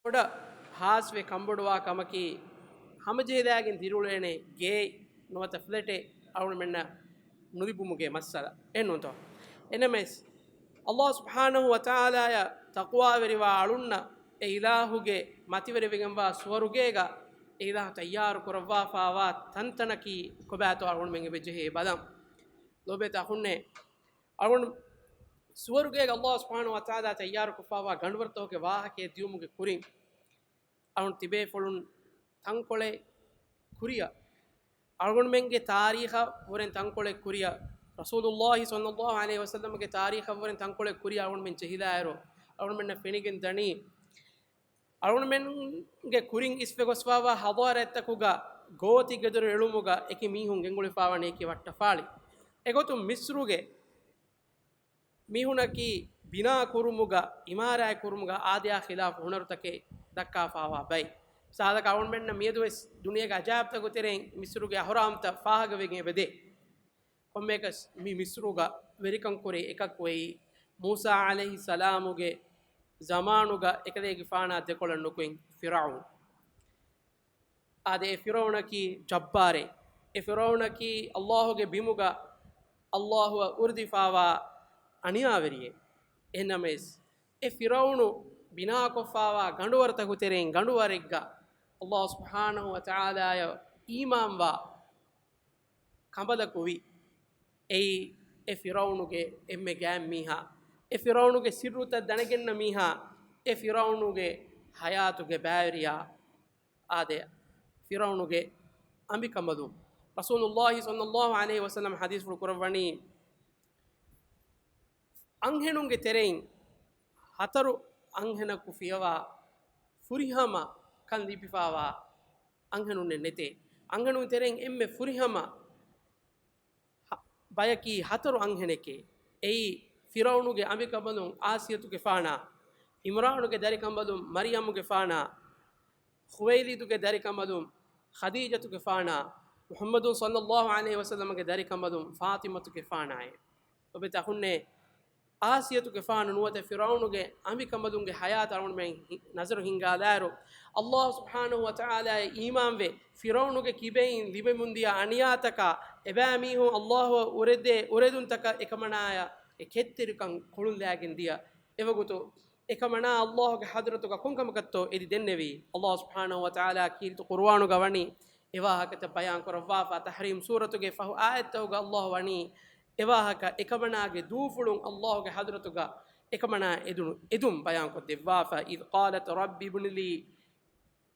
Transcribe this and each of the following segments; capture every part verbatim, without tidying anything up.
ބޮޑަށް ހާސްވެ ކަންބޮޑުވާ ކަމަކީ، ހަމަޖެހިލާގެން ދިރިއުޅޭނެ ގޭ ނުވަތަ ފްލެޓެއް އަޅުގަނޑުމެންނަށް ނުލިބުމުގެ މައްސަލަ. އެހެންނޫންތޯ؟ އެނަމެސް، ﷲ ސުބްޙާނަހު ވަތަޢާލާއަށް ތަޤްވާވެރިވާ އަޅުންނަށް އެ އިލާހުގެ މަތިވެރިވެގެންވާ ސުވަރުގޭގަ އެ އިލާހު ތައްޔާރު ކުރައްވާފާވާ ތަންތަނަކީ ކޮބާތޯ އަޅުގަނޑުމެން އެބަ ޖެހޭ ބަލަން. ލޯބިވެތި އަޚުންނޭ، އަޅުގަނޑު ސުވަރުގޭގަ ﷲ ސުބްޙާނަހު ވަތަޢާލާ ތައްޔާރުކޮށްފާވާ ގަނޑުވަރުތަކުގެ ވާހަކައެއް ދިޔުމުގެ ކުރިން، އަޅުން ތިބޭފުޅުން ތަންކޮޅެއް ކުރިއަށް، އަޅުގަނޑުމެންގެ ތާރީޚަށް ވުރެން ތަންކޮޅެއް ކުރިއަށް، ރަސޫލުﷲ ޞައްލަﷲ ޢަލައިހި ވަސައްލަމްގެ ތާރީޚަށް ވުރެން ތަންކޮޅެއް ކުރިއަށް އަޅުގަނޑުމެން ޖެހިލާއިރު، އަޅުގަނޑުމެންނަށް ފެނިގެން ދަނީ، އަޅުގަނޑުމެންގެ ކުރިން އިސްވެ ގޮސްފާވާ ޙަޟާރަތްތަކުގަ ގޯތި ގެދޮރު އެޅުމުގަ އެކި މީހުން ގެންގުޅިފާވަނީ އެކި ވައްޓަފާޅި. އެގޮތުން މިޞްރުގެ މީހުނަކީ ބިނާ ކުރުމުގަ، އިމާރާތް ކުރުމުގަ އާދަޔާ ޚިލާފު ހުނަރުތަކެއް ދައްކާފާވާ ބައެއް. މިސާލަކަށް އަޅުގަނޑުމެންނަށް މިއަދުވެސް ދުނިޔޭގެ އަޖާއިބުތަކުގެ ތެރެއިން މިޞްރުގެ އަހުރާމްތައް ފާހަގަވެގެން އެބަދޭ. ކޮންމެއަކަސް މި މިޞްރުގަ ވެރިކަންކުރި އެކަކު އެއީ، މޫސާ ޢަލައިހިއްސަލާމުގެ ޒަމާނުގަ އެކަލޭގެފާނާ ދެކޮޅަށް ނުކުތް ފިރްޢައުނު. އާދެ، އެ ފިރްޢައުނަކީ ޖައްބާރެއް. އެ ފިރްޢައުނަކީ ﷲ ގެ ބިމުގަ ﷲ އަށް އުރުދިފާވާ އަނިޔާވެރިއެއް. އެހެންނަމަވެސް، އެ ފިރްޢައުނު ބިނާކޮށްފާވާ ގަނޑުވަރުތަކުގެ ތެރެއިން ގަނޑުވަރެއްގަ ﷲ ސުބްޙާނަހު ވަތަޢާލާއަށް އީމާންވާ ކަނބަލަކު ވި. އެއީ، އެ ފިރްޢައުނުގެ އެންމެ ގާތް މީހާ، އެ ފިރްޢައުނުގެ ސިއްރުތައް ދަނެގެންނަ މީހާ، އެ ފިރްޢައުނުގެ ޙަޔާތުގެ ބައިވެރިޔާ. އާދެ، ފިރްޢައުނުގެ އަނބިކަނބަލުން. ރަސޫލުﷲ ޞައްލަﷲ ޢަލައިހި ވަސައްލަމަ ޙަދީޘްފުޅު ކުރައްވަނީ، އަންހެނުންގެ ތެރެއިން ހަތަރު އަންހެނަކު ފިޔަވާ ފުރިހަމަ ކަން ލިބިފާވާ އަންހެނުންނެއް ނެތޭ. އަންހެނުން ތެރެއިން އެންމެ ފުރިހަމަ ހަ-، ބަޔަކީ ހަތަރު އަންހެނެކޭ. އެއީ، ފިރްޢައުނުގެ އަނބިކަނބަލުން އާސިޔަތުގެފާނާ، ޢިމްރާނުގެ ދަރިކަނބަލުން މަރްޔަމުގެފާނާ، ޚުވައިލިދުގެ ދަރިކަނބަލުން ޚަދީޖަތުގެފާނާ، މުޙައްމަދު ޞައްލަﷲ ޢަލައިހި ވަސައްލަމަގެ ދަރިކަނބަލުން ފާޠިމަތުގެފާނާއޭ. ލޯބިވެތި އަޚުންނޭ، އާސިޔަތުގެފާނު ނުވަތަ ފިރްޢައުނުގެ އަނބިކަނބަލުންގެ ޙަޔާތަށް އަޅުގަނޑުމެން ހި-، ނަޒަރު ހިންގާލާއިރު، ﷲ ސުބްޙާނަހު ވަތަޢާލާއަށް އީމާންވެ، ފިރްޢައުނުގެ ކިބައިން ލިބެމުންދިޔަ އަނިޔާތަކާ، އެބައިމީހުން ﷲ އަށް އުރެދޭ އުރެދުންތަކަށް އެކަމަނާޔަށް އެ ކެތްތެރިކަން ކުޅުންލާގެން ދިޔަ އެވަގުތު، އެކަމަނާ ﷲ ގެ ޙަޟްރަތުގަ ކޮންކަމަކަށްތޯ އެދި ދެންނެވީ؟ ﷲ ސުބްޙާނަހު ވަތަޢާލާ ކީރިތި ޤުރުއާނުގަ ވަނީ އެވާހަކަތައް ބަޔާން ކުރައްވާފަ، ތަޙްރީމް ސޫރަތުގެ ފަހު އާޔަތްތަކުގަ ﷲ ވަނީ އެވާހަކަ އެކަމަނާގެ ދޫފުޅުން ﷲ ގެ ޙަޟްރަތުގަ އެކަމަނާ އެދުނު އެދުން ބަޔާންކޮށްދެއްވާފަ، إذ قالت رب ابن لي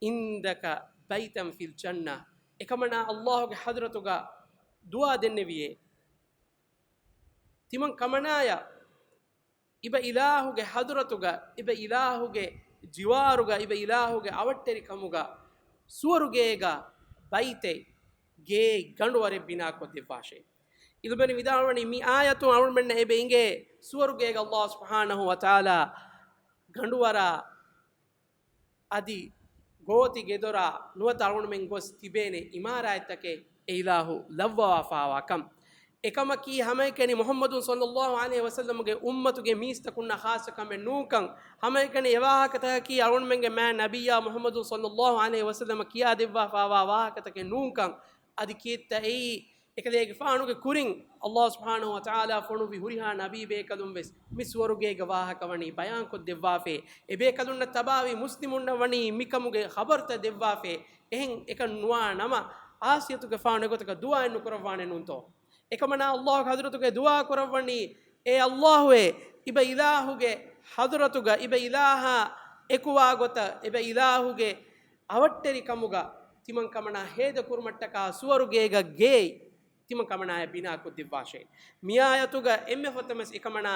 عندك بيتا في الجنة. އެކަމަނާ ﷲ ގެ ޙަޟްރަތުގަ ދުޢާ ދެންނެވިއޭ. ތިމަން ކަމަނާޔަށް އިބަ އިލާހުގެ ޙަޟްރަތުގަ، އިބަ އިލާހުގެ ޖިވާރުގަ، އިބަ އިލާހުގެ އަވަށްޓެރިކަމުގަ ސުވަރުގޭގަ ބައިތެއް، ގޭ ގަނޑުވަރެއް ބިނާކޮށްދެއްވާށޭ. ޢިލްމުވެރިން ވިދާޅުވަނީ މި އާޔަތުން އަޅުގަނޑުމެންނަށް އެބަ އިނގޭ ސުވަރުގޭގަ ﷲ ސުބްޙާނަހު ވަތަޢާލާ ގަނޑުވަރާ އަދި ގޯތި ގެދޮރާ ނުވަތަ އަޅުގަނޑުމެން ގޮސް ތިބޭނެ އިމާރާތްތަކެއް އެ އިލާހު ލައްވަވާފާވާކަން. އެކަމަކީ ހަމައެކަނި މުޙައްމަދު ޞައްލަﷲ ޢަލައިހި ވަސައްލަމަގެ އުއްމަތުގެ މީސްތަކުންނަށް ޚާއްޞަ ކަމެއް ނޫންކަން، ހަމައެކަނި އެވާހަކަތަކަކީ އަޅުގަނޑުމެންގެ މާތް ނަބިއްޔާ މުޙައްމަދު ޞައްލަﷲ ޢަލައިހި ވަސައްލަމަ ކިޔާދެއްވާފާވާ ވާހަކަތަކެއް ނޫންކަން، އަދި ކީއްތަ އެއީ؟ އެކަލޭގެފާނުގެ ކުރިން ﷲ ސުބްޙާނަހު ވަތަޢާލާ ފޮނުއްވި ހުރިހާ ނަބީ ބޭކަލުން ވެސް މި ސުވަރުގޭގެ ވާހަކަ ވަނީ ބަޔާންކޮށްދެއްވާފައި. އެބޭކަލުންނަށް ތަބާވި މުސްލިމުންނަށް ވަނީ މިކަމުގެ ޚަބަރުތައް ދެއްވާފައި. އެހެން އެކަން ނުވާ ނަމަ، އާސިޔަތުގެފާނު އެގޮތަކަށް ދުޢާއެއް ނުކުރައްވާނެ ނޫންތޯ؟ އެކަމަނާ ﷲ ގެ ޙަޟްރަތުގައި ދުޢާ ކުރައްވަނީ، އޭ ﷲ އޭ، އިބަ އިލާހުގެ ޙަޟްރަތުގަ، އިބަ އިލާހާ އެކުވާ ގޮތަށް، އިބަ އިލާހުގެ އަވަށްޓެރިކަމުގަ ތިމަން ކަމަނާ ހޭދަ ކުރުމަށްޓަކާ ސުވަރުގޭގަ ގޭ ތިމަން ކަމަނާޔަށް ބިނާކޮށްދެއްވާށޭ. މިއާޔަތުގަ އެންމެ ފުރަތަމަސް އެކަމަނާ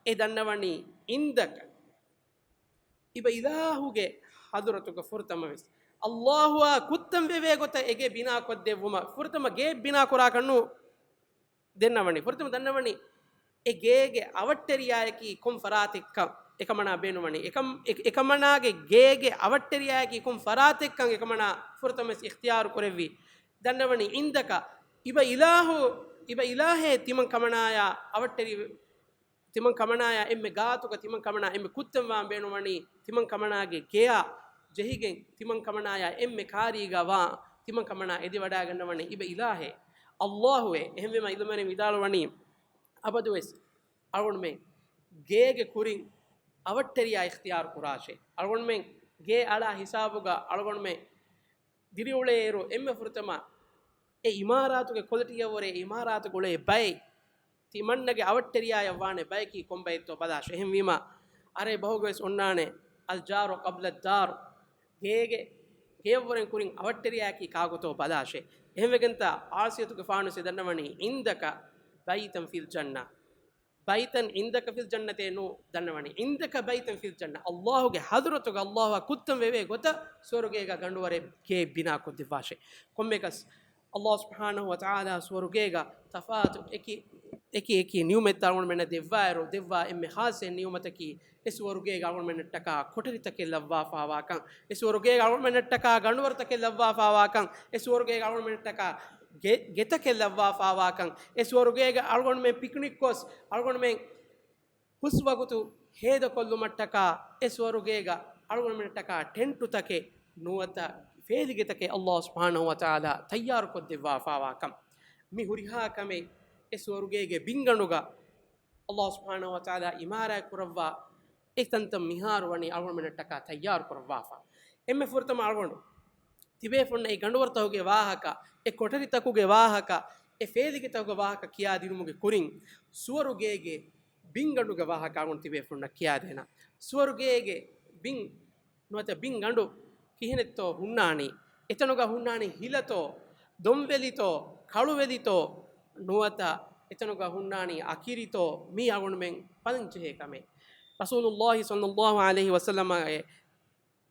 އެ ދަންނަވަނީ އިންދަކަ، އިބަ އިލާހުގެ ޙަޟްރަތުގަ ފުރަތަމަވެސް ﷲ އާ ކުއްތަން ވެވޭ ގޮތަށް އެ ގޭ ބިނާކޮށްދެއްވުމަށް ފުރަތަމަ ގޭ ބިނާކުރާކަށްނު ދެންނަވަނީ. ފުރަތަމަ ދަންނަވަނީ އެ ގޭގެ އަވަށްޓެރިޔާޔަކީ ކޮން ފަރާތެއްކަން އެކަމަނާ ބޭނުންވަނީ. އެކަމް-، އެ-، އެކަމަނާގެ ގޭގެ އަވަށްޓެރިޔާޔަކީ ކޮން ފަރާތެއްކަން އެކަމަނާ ފުރަތަމަވެސް އިޚްތިޔާރު ކުރެއްވި. ދަންނަވަނީ އިންދަކަ، އިބަ އިލާހު، އިބަ އިލާހޭ ތިމަން ކަމަނާޔާ އަވަށްޓެރި، ތިމަން ކަމަނާޔާ އެންމެ ގާތުގަ ތިމަން ކަމަނާ އެންމެ ކުއްތަންވާން ބޭނުންވަނީ ތިމަން ކަމަނާގެ ގެޔާ ޖެހިގެން ތިމަން ކަމަނާޔާ އެންމެ ކާރީގަ ވާ، ތިމަން ކަމަނާ އެދިވަޑައިގަންނަވަނީ އިބަ އިލާހޭ، އައްލާހުއޭ. އެހެންވީމަ އިލްމުވެރިން ވިދާޅުވަނީ، އަބަދުވެސް އަޅުގަނޑުމެން ގޭގެ ކުރިން އަވަށްޓެރިޔާ އިޚްތިޔާރު ކުރާށޭ. އަޅުގަނޑުމެން ގޭ އަޅާ ހިސާބުގަ އަޅުގަނޑުމެން ދިރިއުޅޭއިރު އެންމެ ފުރަތަމަ އެ އިމާރާތުގެ ކޮލިޓީއަށްވުރެ އިމާރާތުގަ އުޅޭ ބައެއް ތިމަންނަގެ އަވަށްޓެރިޔާޔަށް ވާނެ ބަޔަކީ ކޮން ބައެއްތޯ ބަލާށޭ. އެހެންވީމަ އަރޭ ބަހުގަވެސް އޮންނާނެ الجار قبل الدار، ގޭގެ، ގެޔަށްވުރެން ކުރިން އަވަށްޓެރިޔާއަކީ ކާގޮތޯ ބަލާށޭ. އެހެންވެގެންތާ އާސިޔަތުގެފާނު ވެސް ދަންނަވަނީ عندك بيتا في الجنة، بيتا عندك في الجنة އޭ ނޫ ދަންނަވަނީ، عندك بيتا في الجنة، އައްލާހުގެ ޙަޟްރަތުގަ އައްލާހުއާ ކުއްތަން ވެވޭ ގޮތަށް ސުވަރުގޭގަ ގަނޑުވަރެއްގެ ބިނާ ކޮށްދެއްވާށޭ. ކޮންމެއަކަސް އައްލާހު ސުބްޙާނަހު ވަތަޢާލާ ސުވަރުގޭގަ ތަފާތު އެކި، އެކި އެކި ނިޢުމަތްތައް އަޅުގަނޑުމެންނަށް ދެއްވާއިރު، ދެއްވާ އެންމެ ޚާއްޞަ ނިޢުމަތަކީ އެ ސުވަރުގޭގަ އަޅުގަނޑުމެންނަށްޓަކާ ކޮޓަރިތަކެއް ލައްވާފާވާކަން، އެ ސުވަރުގޭގަ އަޅުގަނޑުމެންނަށްޓަކާ ގަނޑުވަރުތަކެއް ލައްވާފާވާކަން، އެ ސުވަރުގޭގަ އަޅުގަނޑުމެންނަށްޓަކާ ގެ، ގެތަކެއް ލައްވާފާވާކަން، އެ ސުވަރުގޭގަ އަޅުގަނޑުމެން ޕިކްނިކް ގޮސް އަޅުގަނޑުމެން ހުސް ވަގުތު ހޭދަކޮށްލުމަށްޓަކާ އެ ސުވަރުގޭގަ އަޅުގަނޑުމެންނަށްޓަކާ ޓެންޓުތަކެއް ނުވަތަ ފޭލިގެތަކެއް އައްލާހު ސުބްޙާނަހު ވަތަޢާލާ ތައްޔާރުކޮށްދެއްވާފާވާކަން. މި ހުރިހާ ކަމެއް އެ ސުވަރުގޭގެ ބިންގަނޑުގަ އައްލާހު ސުބްޙާނަހު ވަތަޢާލާ އިމާރާތް ކުރައްވާ އެ ތަންތަން މިހާރު ވަނީ އަޅުގަނޑުމެންނަށްޓަކާ ތައްޔާރު ކުރައްވާފަ. އެންމެ ފުރަތަމަ އަޅުގަނޑު ތިބޭފުންނަށް އެ ގަނޑުވަރުތަކުގެ ވާހަކަ، އެ ކޮޓަރިތަކުގެ ވާހަކަ، އެ ފޭލިގެތަކުގެ ވާހަކަ ކިޔާދިނުމުގެ ކުރިން ސުވަރުގޭގެ ބިންގަނޑުގެ ވާހަކަ އަޅުގަނޑު ތިބޭފުންނަށް ކިޔާދޭނަން. ސުވަރުގޭގެ ބިން ނުވަތަ ބިންގަނޑު ކިހިނެއްތޯ ހުންނާނީ؟ އެތަނުގަ ހުންނާނީ ހިލަތޯ، ދޮންވެލިތޯ، ކަޅުވެލިތޯ، ނުވަތަ އެތަނުގަ ހުންނާނީ އަކިރިތޯ؟ މީ އަޅުގަނޑުމެން ބަލަންޖެހޭ ކަމެއް. ރަސޫލުﷲ ޞައްލަﷲ ޢަލައިހި ވަސައްލަމަ އެ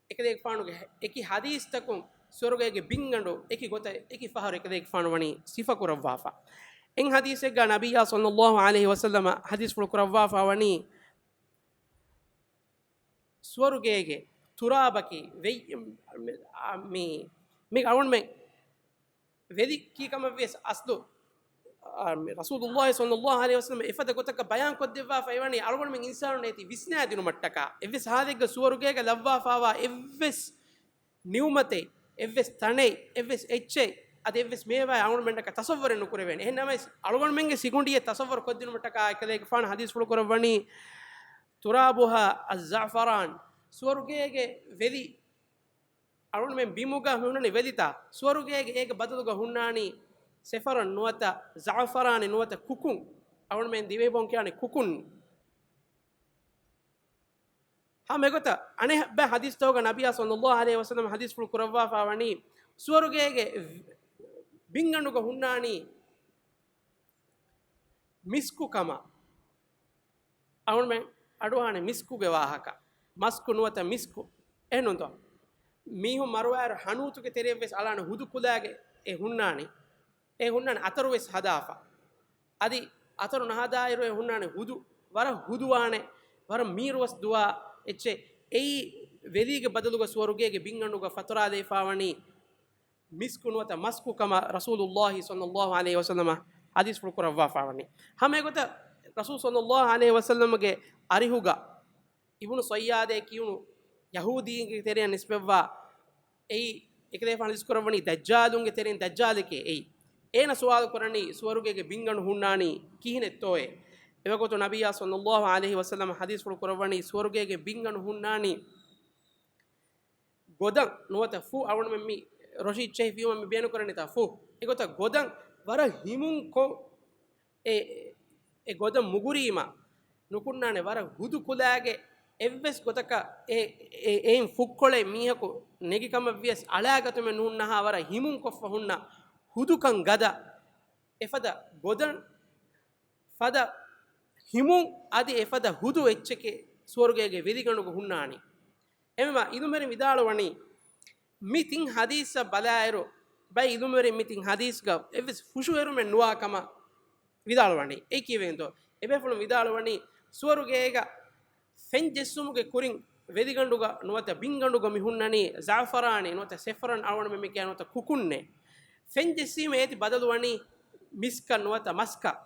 އެކަލޭގެފާނުގެ އެކި ޙަދީޘްތަކުން ސުވަރުގޭގެ ބިންގަނޑު އެކި ގޮތަށް އެކި ފަހަރު އެކަލޭގެފާނު ވަނީ ސިފަކުރައްވާފަ. އެއް ޙަދީޘެއްގަ ނަބިއްޔާ ޞައްލަﷲ ޢަލައިހި ވަސައްލަމަ ޙަދީޘްފުޅު ކުރައްވާފަ ވަނީ، ސުވަރުގޭގެ ތުރާބަކީ ވެއް-، މި، މި އަޅުގަނޑުމެން ވެލި ކީކަމަށްވިޔަސް އަސްލު، އާ، މި ރަސޫލުﷲ ޞައްލަﷲ ޢަލައިހި ވަސައްލަމަ އެފަދަ ގޮތަކަށް ބަޔާން ކޮށްދެއްވާފައިވަނީ އަޅުގަނޑުމެން އިންސާނުންނަށް އޭތި ވިސްނާދިނުމަށްޓަކާ. އެއްވެސް ޙާލެއްގަ ސުވަރުގޭގަ ލައްވާފާވާ އެއްވެސް ނިޢުމަތެއް، އެއްވެސް ތަނެއް، އެއްވެސް އެއްޗެއް، އަދި އެއްވެސް މޭވާއެއް އަޅުގަނޑުމެންނަކަށް ތަޞައްވަރެއް ނުކުރެވޭނެ. އެހެންނަމަވެސް އަޅުގަނޑުމެންގެ ސިގުނޑިއެއް ތަޞައްވަރު ކޮށްދިނުމަށްޓަކާ އެކަލޭގެފާނު ޙަދީޘްފުޅު ކުރައްވަނީ، ترابها الزعفران، ސުވަރުގޭގެ ވެލި އަޅުގަނޑުމެން ބިމުގަ މި ހުންނަނީ ވެލިތާ؟ ސުވަރުގޭގެ އޭގެ ބަދަލުގަ ހުންނާނީ ސެފަރަން ނުވަތަ ޒަޢުފަރާނެއް ނުވަތަ ކުކުން. އަޅުގަނޑުމެން ދިވެހިބަހުން ކިޔާނީ ކުކުން. ހަމަ އެގޮތަށް އަނެއް ބައި ޙަދީޘްތަކުގަ ނަބިއްޔާ ޞައްލަﷲ ޢަލައިހި ވަސައްލަމަ ޙަދީޘްފުޅު ކުރައްވާފަ ވަނީ، ސުވަރުގޭގެ ބިންގަނޑުގަ ހުންނާނީ މިސްކު ކަމަށް. އަޅުގަނޑުމެން އަޑުއަހާނެ މިސްކުގެ ވާހަކަ. މަސްކު ނުވަތަ މިސްކު. އެހެންނުންތޯ؟ މީހުން މަރުވާއިރު ހަނޫތުގެ ތެރެއަށްވެސް އަޅާނެ ހުދު ކުލައިގެ އެ ހުންނާނީ. އެ ހުންނާނެ އަތަރުވެސް ހަދާފަ. އަދި އަތަރު ނަހަދާއިރު އެ ހުންނާނެ ހުދު، ވަރަށް ހުދުވާނެ، ވަރަށް މީރުވަސް ދުވާ އެއްޗެއް. އެއީ ވެލީގެ ބަދަލުގަ ސުވަރުގޭގެ ބިންގަނޑުގަ ފަތުރާލައިފާވަނީ މިސްކު ނުވަތަ މަސްކު ކަމަށް ރަސޫލުﷲ ޞައްލަﷲ ޢަލައިހި ވަސައްލަމަ ޙަދީޘްފުޅު ކުރައްވާފާވަނީ. ހަމަ އެގޮތަށް ރަސޫލު ޞައްލަﷲ ޢަލައިހި ވަސައްލަމަގެ އަރިހުގަ އިބްނު ޞައްޔާދޭ ކިޔުނު ޔަހޫދީންގެ ތެރެއަށް ނިސްބަތްވާ އެއީ، އެކަލޭގެފާނު ޙަދީޘް ކުރައްވަނީ ދައްޖާލުންގެ ތެރެއިން ދައްޖާލެކޭ އެއީ. އޭނަ ސުވާލު ކުރަނީ ސުވަރުގޭގެ ބިންގަނޑު ހުންނާނީ ކިހިނެއްތޯއޭ؟ އެވަގުތު ނަބިއްޔާ ޞައްލަﷲ ޢަލައިހި ވަސައްލަމަ ޙަދީޘްފުޅު ކުރައްވަނީ ސުވަރުގޭގެ ބިންގަނޑު ހުންނާނީ ގޮދަން ނުވަތަ ފުށް. އަޅުގަނޑުމެން މި ރޮށި އެއްޗެހި ފިޔުމަށް މި ބޭނުން ކުރަނީތާ ފުށް. އެގޮތަށް ގޮދަން ވަރަށް ހިމުން ކޮށް، އެ، އެ ގޮދަން މުގުރީމަ ނުކުންނާނެ ވަރަށް ހުދު ކުލައިގެ އެއްވެސް ގޮތަކަށް އެ، އެ، އެއިން ފުށްކޮޅެއް މީހަކު ނެގި ކަމަށް ވިޔަސް އަޅާގަތުމެއް ނޫންނަހާ ވަރަށް ހިމުން ކޮށްފަ ހުންނަ ހުދުކަން ގަދަ އެފަދަ ގޮދަން ފަދަ ހިމުން އަދި އެފަދަ ހުދު އެއްޗެކޭ ސުވަރުގޭގެ ވެލިގަނޑުގަ ހުންނާނީ. އެހެންވީމަ އިލްމުވެރިން ވިދާޅުވަނީ، މި ތިން ޙަދީޘްއަށް ބަލާއިރު، ބައެއް އިލްމުވެރިން މި ތިން ޙަދީޘްގަ އެއްވެސް ފުށުއެރުމެއް ނުވާ ކަމަށް ވިދާޅުވަނީ. އެއީ ކީއްވެގެންތޯ؟ އެބޭފުޅުން ވިދާޅުވަނީ، ސުވަރުގޭގަ ފެން ޖެއްސުމުގެ ކުރިން ވެލިގަނޑުގަ ނުވަތަ ބިންގަނޑުގަ މި ހުންނަނީ ޒަޢުފަރާނެއް ނުވަތަ ސެފްރަން، އަޅުގަނޑުމެން މި ކިޔާ ނުވަތަ ކުކުންނޭ. ފެން ޖެއްސީމަ އޭތި ބަދަލުވަނީ މިސްކަށް ނުވަތަ މަސްކަށް.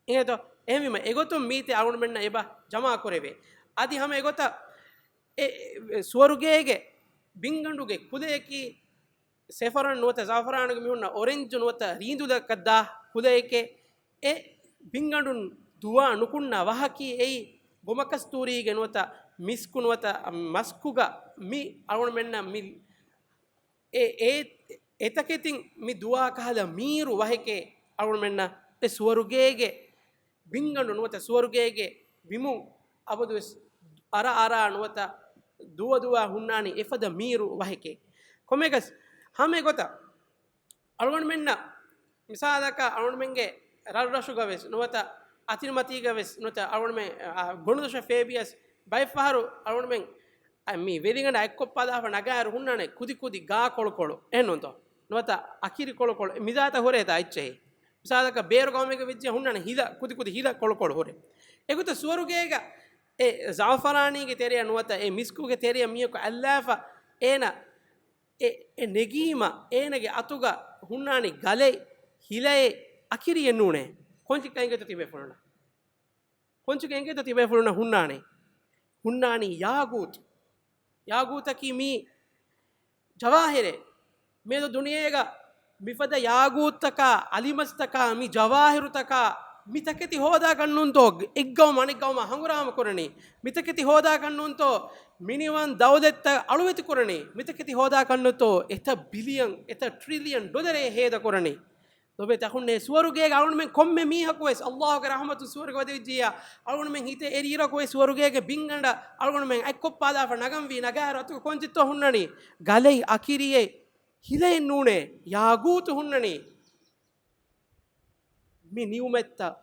އިނގޭތޯ؟ އެހެންވީމަ އެގޮތުން މީތި އަޅުގަނޑުމެންނަށް އެބަ ޖަމާކުރެވޭ. އަދި ހަމަ އެގޮތަށް އެ، އެ، ސުވަރުގޭގެ ބިންގަނޑުގެ ކުލަޔަކީ ސެފްރާން ނުވަތަ ޒަޢުފަރާނުގެ މިހުންނަ އޮރެންޖު ނުވަތަ ރީނދުލަކަށް ދާ ކުލައެކޭ. އެ ބިންގަނޑުން ދުވާ ނުކުންނަ ވަހަކީ އެއީ ގޮމަކަސްތޫރީގެ ނުވަތަ މިސްކު ނުވަތަ މަސްކުގަ މި އަޅުގަނޑުމެންނަށް މި އެ، އެ، އެތަކެތިން މި ދުވާ ކަހަލަ މީރު ވަހެކޭ. އަޅުގަނޑުމެންނަށް އެ ސުވަރުގޭގެ ބިންގަނޑު ނުވަތަ ސުވަރުގޭގެ ބިމުން އަބަދުވެސް އަރާ އަރާ ނުވަތަ ދުވަ ދުވަ ހުންނާނީ އެފަދަ މީރު ވަހެކޭ. ކޮމެކަސް ހަމަ ގޮތަށް އަޅުގަނޑުމެންނަށް މިސާލަކަށް އަޅުގަނޑުމެންގެ ރަށްރަށުގަ ވެސް ނުވަތަ އަތިރިމަތީގަ ވެސް ނުވަތަ އަޅުގަނޑުމެން، އާ، ގޮނޑުދޮށަށް ފޭބިޔަސް ބައެއްފަހަރު އަޅުގަނޑުމެން އަ، މި ވެލިގަނޑަށް އަތްކޮށްޕާލާފަ ނަގާއިރު ހުންނާނެ ކުދި ކުދި ގާ ކޮޅުކޮޅު އެހެންނޫންތޯ؟ ނުވަތަ އަކިރި ކޮޅުކޮޅު މިޒާތައް ހުރޭތާ އެއްޗެހި. މިސާލަކަށް ބޭރު ގައުމެއްގަ ވެއްޖެ ހުންނާނެ ހިލަ، ކުދި ކުދި ހިލަ ކޮޅުކޮޅު ހުރޭ. އެގޮތަށް ސުވަރުގޭގަ އެ ޒަޢުފަރާނީގެ ތެރެއަށް ނުވަތަ އެ މިސްކުގެ ތެރެއަށް މީހަކު އައްލާފަ އޭނަ އެ، އެ ނެގީމަ އޭނަގެ އަތުގަ ހުންނާނީ ގަލެއް، ހިލައެއް، އަކިރިއެއް ނޫނޭ. ކޮންޗިއްކަ އިނގޭތޯ ތިބޭފުޅުންނަށް؟ ކޮންޗިއްކަ އިނގޭތޯ ތިބޭފުޅުންނަށް ހުންނާނީ؟ ހުންނާނީ ޔާގޫތު. ޔާގޫތަކީ މީ ޖަވާހިރެއް. މިއަދު ދުނިޔޭގަ މިފަދަ ޔާގޫތުތަކާ، އަލިމަސްތަކާ، މި ޖަވާހިރުތަކާ، މި ތަކެތި ހޯދާކަށްނޫންތޯ އެއްގައުމަށް އަނެއްގައުމަށް ހަނގުރާމަ ކުރަނީ؟ މި ތަކެތި ހޯދާކަށްނޫންތޯ މިނިވަން ދައުލަތްތައް އަޅުވެތި ކުރަނީ؟ މި ތަކެތި ހޯދާކަށްނޫންތޯ އެތައް ބިލިއަން، އެތައް ޓްރިލިއަން ޑޮލަރެއް ހޭދަ ކުރަނީ؟ ލޯބިވެތި އަޚުންނޭ، ސުވަރުގޭގަ އަޅުގަނޑުމެން ކޮންމެ މީހަކު ވެސް އައްލާހުގެ ރަޙްމަތުން ސުވަރުގެ ވަދެވިއްޖިއްޔާ، އަޅުގަނޑުމެން ހިތެއް އެރިއިރަކު އެ ސުވަރުގޭގެ ބިންގަނޑަށް އަޅުގަނޑުމެން އަތްކޮށްޕާލާފަ ނަގަންވީ ނަގާއިރު އަތުގަ ކޮންޗެއްތޯ ހުންނަނީ؟ ގަލެއް، އަކިރިއެއް، ހިލައެއް ނޫނޭ، ޔާގޫތު ހުންނަނީ. މި ނިޢުމަތްތައް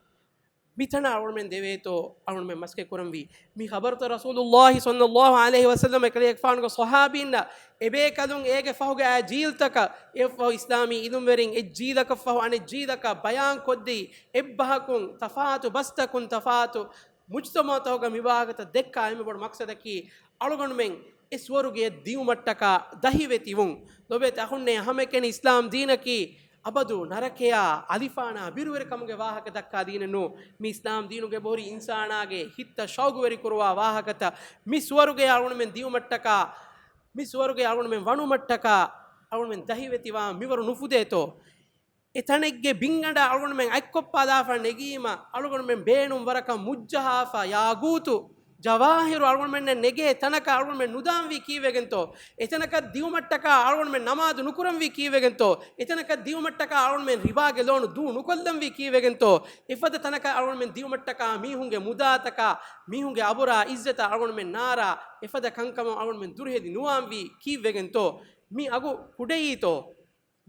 މިތަނަށް އަޅުގަނޑުމެން ދެވޭތޯ އަޅުގަނޑުމެން މަސައްކަތް ކުރަންވީ. މި ޚަބަރުތައް ރަސޫލުﷲ ޞައްލައްލާހު ޢަލައިހި ވަސައްލަމަ ކަލޭގެފާނުގެ ޞަޙާބީންނަށް އެބޭކަލުން އޭގެ ފަހުގެ އާ ޖީލްތަކަށް އެއަށްފަހު އިސްލާމީ އިލްމުވެރިން އެއްޖީލަކަށްފަހު އަނެއްޖީލަކަށް ބަޔާންކޮށްދީ، އެއްބަހަކުން ތަފާތު ބަސްތަކުން ތަފާތު މުޖްތަމަޢުތަކުގަ މި ވާހަކަތައް ދެއްކާ އެންމެ ބޮޑު މަޤްޞަދަކީ އަޅުގަނޑުމެން އެ ސުވަރުގެއަށް ދިއުމަށްޓަކާ ދަހިވެތިވުން. ލޯބިވެތި އަޚުންނޭ، ހަމައެކަނި އިސްލާމް ދީނަކީ އަބަދު ނަރަކަޔާ އަލިފާނާ ބިރުވެރިކަމުގެ ވާހަކަ ދައްކާ ދީނެއް ނޫން. މި އިސްލާމް ދީނުގެ ބޮހުރި އިންސާނާގެ ހިތްތައް ޝައުގުވެރި ކުރުވާ ވާހަކަތައް، މި ސުވަރުގެއަށް އަޅުގަނޑުމެން ދިއުމަށްޓަކާ، މި ސުވަރުގެއަށް އަޅުގަނޑުމެން ވަނުމަށްޓަކާ އަޅުގަނޑުމެން ދަހިވެތިވާން މިވަރު ނުފުދޭތޯ؟ އެ ތަނެއްގެ ބިންގަނޑަށް އަޅުގަނޑުމެން އަތްކޮށްޕާލާފަ ނެގީމަ، އަޅުގަނޑުމެން ބޭނުން ވަރަކަށް މުއްޖަހާފަ، ޔާގޫތު، ޖަވާހިރު އަޅުގަނޑުމެންނަށް ނެގޭ ތަނަކަށް އަޅުގަނޑުމެން ނުދާންވީ ކީއްވެގެންތޯ؟ އެތަނަކަށް ދިއުމަށްޓަކާ އަޅުގަނޑުމެން ނަމާދު ނުކުރަންވީ ކީއްވެގެންތޯ؟ އެތަނަކަށް ދިއުމަށްޓަކާ އަޅުގަނޑުމެން ރިބާގެ ލޯނު ދޫ ނުކޮށްލަންވީ ކީއްވެގެންތޯ؟ އެފަދަ ތަނަކަށް އަޅުގަނޑުމެން ދިއުމަށްޓަކާ މީހުންގެ މުދާތަކާ، މީހުންގެ އަބުރާ އިއްޒަތަށް އަޅުގަނޑުމެން ނާރާ، އެފަދަ ކަންކަމަށް އަޅުގަނޑުމެން ދުރުހެލި ނުވާންވީ ކީއްވެގެންތޯ؟ މި އަގު ކުޑައީތޯ؟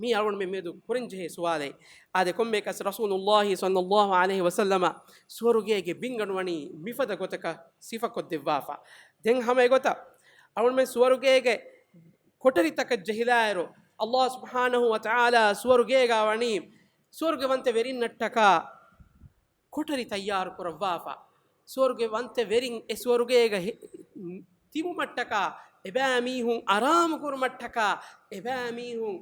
މީ އަޅުގަނޑުމެން މިއަދު ކުރަންޖެހޭ ސުވާލެއް. އާދެ، ކޮންމެއަކަސް ރަސޫލުﷲ ޞައްލައްލާހު ޢަލައިހި ވަސައްލަމަ ސުވަރުގޭގެ ބިންގަނޑު ވަނީ މިފަދަ ގޮތަކަށް ސިފަކޮށްދެއްވާފަ. ދެން ހަމަ އެގޮތަށް އަޅުގަނޑުމެން ސުވަރުގޭގެ ކޮޓަރިތަކަށް ޖެހިލާއިރު، ﷲ ސުބްޙާނަހޫ ވަތަޢާލާ ސުވަރުގޭގަ ވަނީ ސުވަރުގެވަންތަ ވެރިންނަށްޓަކާ ކޮޓަރި ތައްޔާރު ކުރައްވާފަ. ސުވަރުގެ ވަންތަ ވެރިން އެ ސުވަރުގޭގަ ހެ-، ތިބުމަށްޓަކާ އެބައިމީހުން އަރާމު ކުރުމަށްޓަކާ އެބައިމީހުން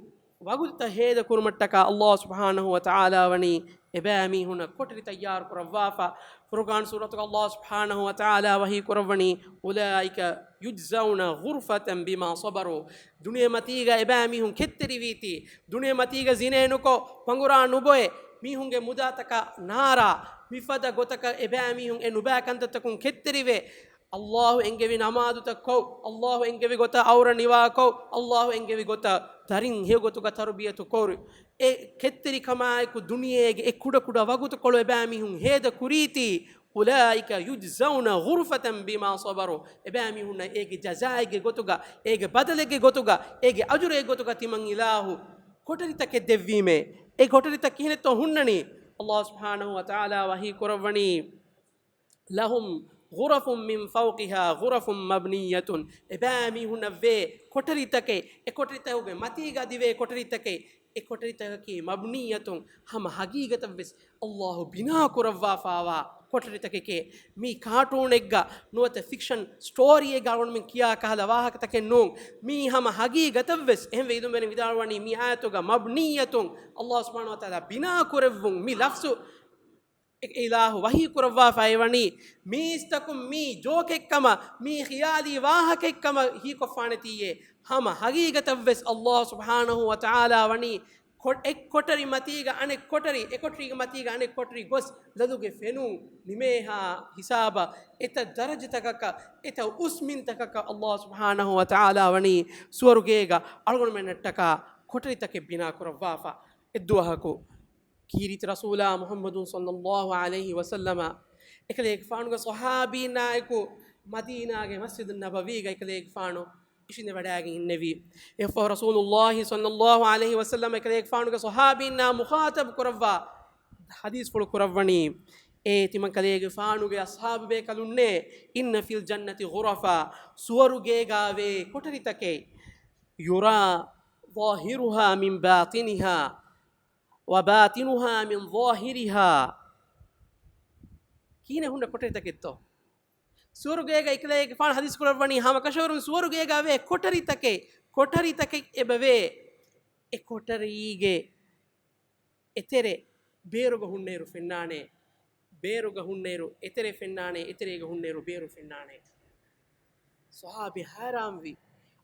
ވަގުތުތައް ހޭދަ ކުރުމަށްޓަކާ ﷲ ސުބްޙާނަހޫ ވަތަޢާލާ ވަނީ އެބައިމީހުންނަށް ކޮޓަރި ތައްޔާރު ކުރައްވާފަ. ފުރުޤާން ސޫރަތުގަ ﷲ ސުބްޙާނަހޫ ވަތަޢާލާ ވަޙީ ކުރައްވަނީ، أولئك يجزون غرفة بما صبروا. ދުނިޔެމަތީގަ އެބައިމީހުން ކެތްތެރިވީތީ، ދުނިޔެމަތީގަ ޒިނޭ ނުކޮށް، ފަނގުރާ ނުބޮއެ، މީހުންގެ މުދާތަކަށް ނާރާ، މިފަދަ ގޮތަކަށް އެބައިމީހުން އެ ނުބައި ކަންތައްތަކުން ކެތްތެރިވެ، ﷲ އެންގެވި ނަމާދުތައް ކޮށް، ﷲ އެންގެވި ގޮތަށް އައުރަ ނިވާކޮށް، ﷲ އެންގެވި ގޮތަށް ދަރިން ހެޔޮގޮތުގަ ތަރުބިޔަތު ކޮށް، އެ ކެތްތެރިކަމާއެކު ދުނިޔޭގެ އެ ކުޑަކުޑަ ވަގުތުކޮޅު އެބައިމީހުން ހޭދަ ކުރީތީ، أولئك يجزون غرفة بما صبروا. އެބައިމީހުންނަށް އޭގެ ޖަޒާއެއްގެ ގޮތުގަ، އޭގެ ބަދަލެއްގެ ގޮތުގަ، އޭގެ އަޖުރެއްގެ ގޮތުގަ ތިމަން އިލާހު ކޮޓަރިތަކެއް ދެއްވީމޭ. އެ ކޮޓަރިތައް ކިހިނެއްތޯ ހުންނަނީ؟ ﷲ ސުބްޙާނަހޫ ވަތަޢާލާ ވަޙީ ކުރައްވަނީ، لهم غرف من فوقها غرف مبنية. އެބައިމީހުންނަށްވޭ ކޮޓަރިތަކެއް، އެ ކޮޓަރިތަކުގެ މަތީގަ އަދިވޭ ކޮޓަރިތަކެއް، އެ ކޮޓަރިތަކަކީ مبنية، ހަމަ ހަގީގަތަށްވެސް ﷲ ބިނާ ކުރައްވާފާވާ ކޮޓަރިތަކެކޭ. މީ ކާޓޫނެއްގަ ނުވަތަ ފިކްޝަން ސްޓޯރީއެއްގަ އަޅުގަނޑުމެން ކިޔާ ކަހަލަ ވާހަކަތަކެއް ނޫން. މީ ހަމަ ހަގީގަތަށްވެސް. އެހެންވެ އިލްމުވެރިން ވިދާޅުވަނީ މި އާޔަތުގަ مبنية، ﷲ ސުބްޙާނަހޫ ވަތަޢާލާ ބިނާ ކުރެއްވުން. މި ލަފްޒު އެ އިލާހު ވަޙީ ކުރައްވާފައި ވަނީ، މީސްތަކުން މީ ޖޯކެއްކަމަށް، މީ ޚިޔާލީ ވާހަކައެއްކަމަށް ހީކޮށްފާނެތީއޭ، ހަމަ ހަގީގަތަށްވެސް ﷲ ސުބްޙާނަހޫ ވަތަޢާލާ ވަނީ ކޮ-، އެއް ކޮޓަރި މަތީގަ އަނެއް ކޮޓަރި، އެ ކޮޓަރީގެ މަތީގަ އަނެއް ކޮޓަރި ގޮސް، ލޮލުގެ ފެނުން ނިމޭހާ ހިސާބަށް، އެތައް ދަރަޖަތަކަކަށް، އެތައް އުސްމިންތަކަކަށް ﷲ ސުބްޙާނަހޫ ވަތަޢާލާ ވަނީ ސުވަރުގޭގަ އަޅުގަނޑުމެންނަށްޓަކާ ކޮޓަރިތަކެއް ބިނާ ކުރައްވާފަ. އެއްދުވަހަކު ކީރިތި ރަސޫލާ މުޙައްމަދު ޞައްލައްލާހު ޢަލައިހި ވަސައްލަމަ އެކަލޭގެފާނުގެ ޞަޙާބީންނާއެކު މަދީނާގެ މަސްޖިދުއް ނަބަވީގަ އެކަލޭގެފާނު އިށީނދެވަޑައިގެން އިންނެވި. އެއަށްފަހު ރަސޫލުﷲ ޞައްލައްލާހު ޢަލައިހި ވަސައްލަމަ އެކަލޭގެފާނުގެ ޞަޙާބީންނާ މުޚާޠަބު ކުރައްވާ ޙަދީޘްފުޅު ކުރައްވަނީ، އޭ ތިމަންކަލޭގެފާނުގެ އަޞްޙާބުބޭކަލުންނޭ، إن في الجنة غرفا، ސުވަރުގޭގާވޭ ކޮޓަރިތަކެއް، يرى ظاهرها من باطنها وباطنها من ظاهرها. ކިހިނެއް ހުންނަ ކޮޓަރިތަކެއްތޯ؟ ސުވަރުގޭގަ އެކަލޭގެފާނު ޙަދީޘް ކުރައްވަނީ ހަމަކަށަވަރުން ސުވަރުގޭގަ ވޭ ކޮޓަރިތަކެއް، ކޮޓަރިތަކެއް އެބަވޭ. އެ ކޮޓަރީގެ އެތެރެ ބޭރުގަ ހުންނައިރު ފެންނާނެ، ބޭރުގަ ހުންނައިރު އެތެރެ ފެންނާނެ، އެތެރޭގަ ހުންނައިރު ބޭރު ފެންނާނެ. ޞަޙާބީ ހައިރާންވި،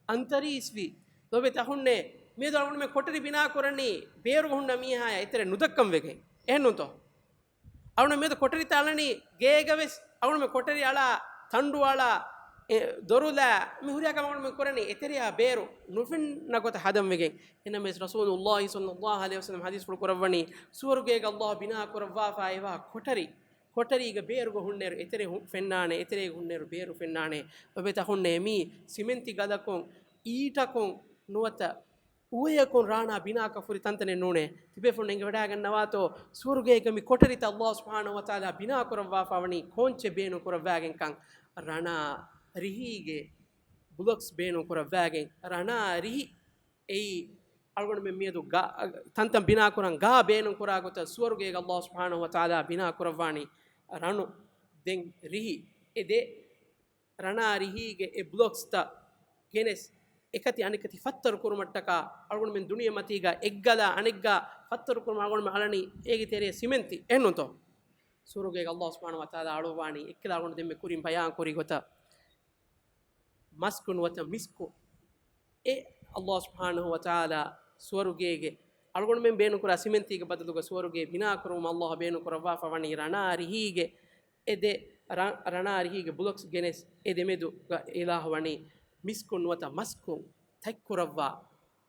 އަންތަރީސްވި، ލޯބިވެތި އަޚުންނޭ، މިއަދު އަޅުގަނޑުމެން ކޮޓަރި ބިނާ ކުރަނީ ބޭރުގަ ހުންނަ މީހާޔާ އެތެރެ ނުދައްކަން ވެގެން. އެހެންނޫންތޯ؟ އަޅުގަނޑު މިއަދު ކޮޓަރިތައް އަޅަނީ ގޭގަވެސް، އަޅުގަނޑު ކޮޓަރި އަޅާ، ތަނޑު އަޅާ، އެ، ދޮރުލާ، މި ހުރިހާ ކަމެއް އަޅުގަނޑު ކުރަނީ އެތެރެއާ ބޭރު ނުފެންނަ ގޮތަށް ހަދަން ވެގެން. އެހެންނަމަވެސް ރަސޫލުﷲ ޞައްލައްލާހު ޢަލައިހި ވަސައްލަމަ ޙަދީޘްފުޅު ކުރައްވަނީ، ސުވަރުގޭގަ ﷲ ބިނާ ކުރައްވާފައިވާ ކޮޓަރި، ކޮޓަރީގަ ބޭރުގަ ހުންނައިރު އެތެރެ ހު-، ފެންނާނެ، އެތެރޭގަ ހުންނައިރު ބޭރު ފެންނާނެ. ލޯބިވެތި އަޚުންނޭ، މީ ސިމެންތި ގަލަކުން، އީޓަކުން ނުވަތަ އުވަޔަކުން ރާނާ ބިނާކޮށް ހުރި ތަންތަނެއް ނޫނޭ. ތިބޭފުޅުން އެނގިވަޑައިގަންނަވާތޯ، ސުވަރުގޭގަ މި ކޮޓަރިތައް ﷲ ސުބްޙާނަހޫ ވަތަޢާލާ ބިނާ ކުރައްވާފަ ވަނީ ކޯންޗެއް ބޭނުން ކުރައްވާގެންކަން؟ ރަނާ ރިހީގެ ބްލޮކްސް ބޭނުން ކުރައްވާގެން، ރަނާ ރިހި އެއީ އަޅުގަނޑުމެން މިއަދު ގާ-، ތަންތަން ބިނާކުރަން ގާ ބޭނުން ކުރާ ގޮތަށް ސުވަރުގޭގަ ﷲ ސުބްޙާނަހޫ ވަތަޢާލާ ބިނާ ކުރައްވާނީ ރަނު. ދެން ރިހި އެ ދެ ރަނާ ރިހީގެ އެ ބްލޮކްސްތައް ގެނެސް، އެކަތި އަނެކަތި ފައްތަރު ކުރުމަށްޓަކާ އަޅުގަނޑުމެން ދުނިޔެ މަތީގަ އެއްގަލާ އަނެއްގާ ފައްތަރު ކުރުމަށް އަޅުގަނޑުމެން އަޅަނީ އޭގެ ތެރޭ ސިމެންތި. އެހެންނޫންތޯ؟ ސުވަރުގޭގަ ﷲ ސުބްޙާނަހޫ ވަތަޢާލާ އަޅުވާނީ އެއްކަލަ އަޅުގަނޑު ދެންމެ ކުރިން ބަޔާން ކުރި ގޮތަށް މަސްކު ނުވަތަ މިސްކު. އެ ﷲ ސުބްޙާނަހޫ ވަތަޢާލާ ސުވަރުގޭގެ އަޅުގަނޑުމެން ބޭނުންކުރާ ސިމެންތީގެ ބަދަލުގަ ސުވަރުގޭ ބިނާކުރުމަށް ﷲ ބޭނުންކުރައްވާފަ ވަނީ ރަނާ ރިހީގެ އެ ދެ ރަ-، ރަނާ ރިހީގެ ބްލޮކްސް ގެނެސް އެ ދެމެދުގަ އިލާހު ވަނީ މިސްކުން ނުވަތަ މަސްކުން ތަތްކުރައްވާ.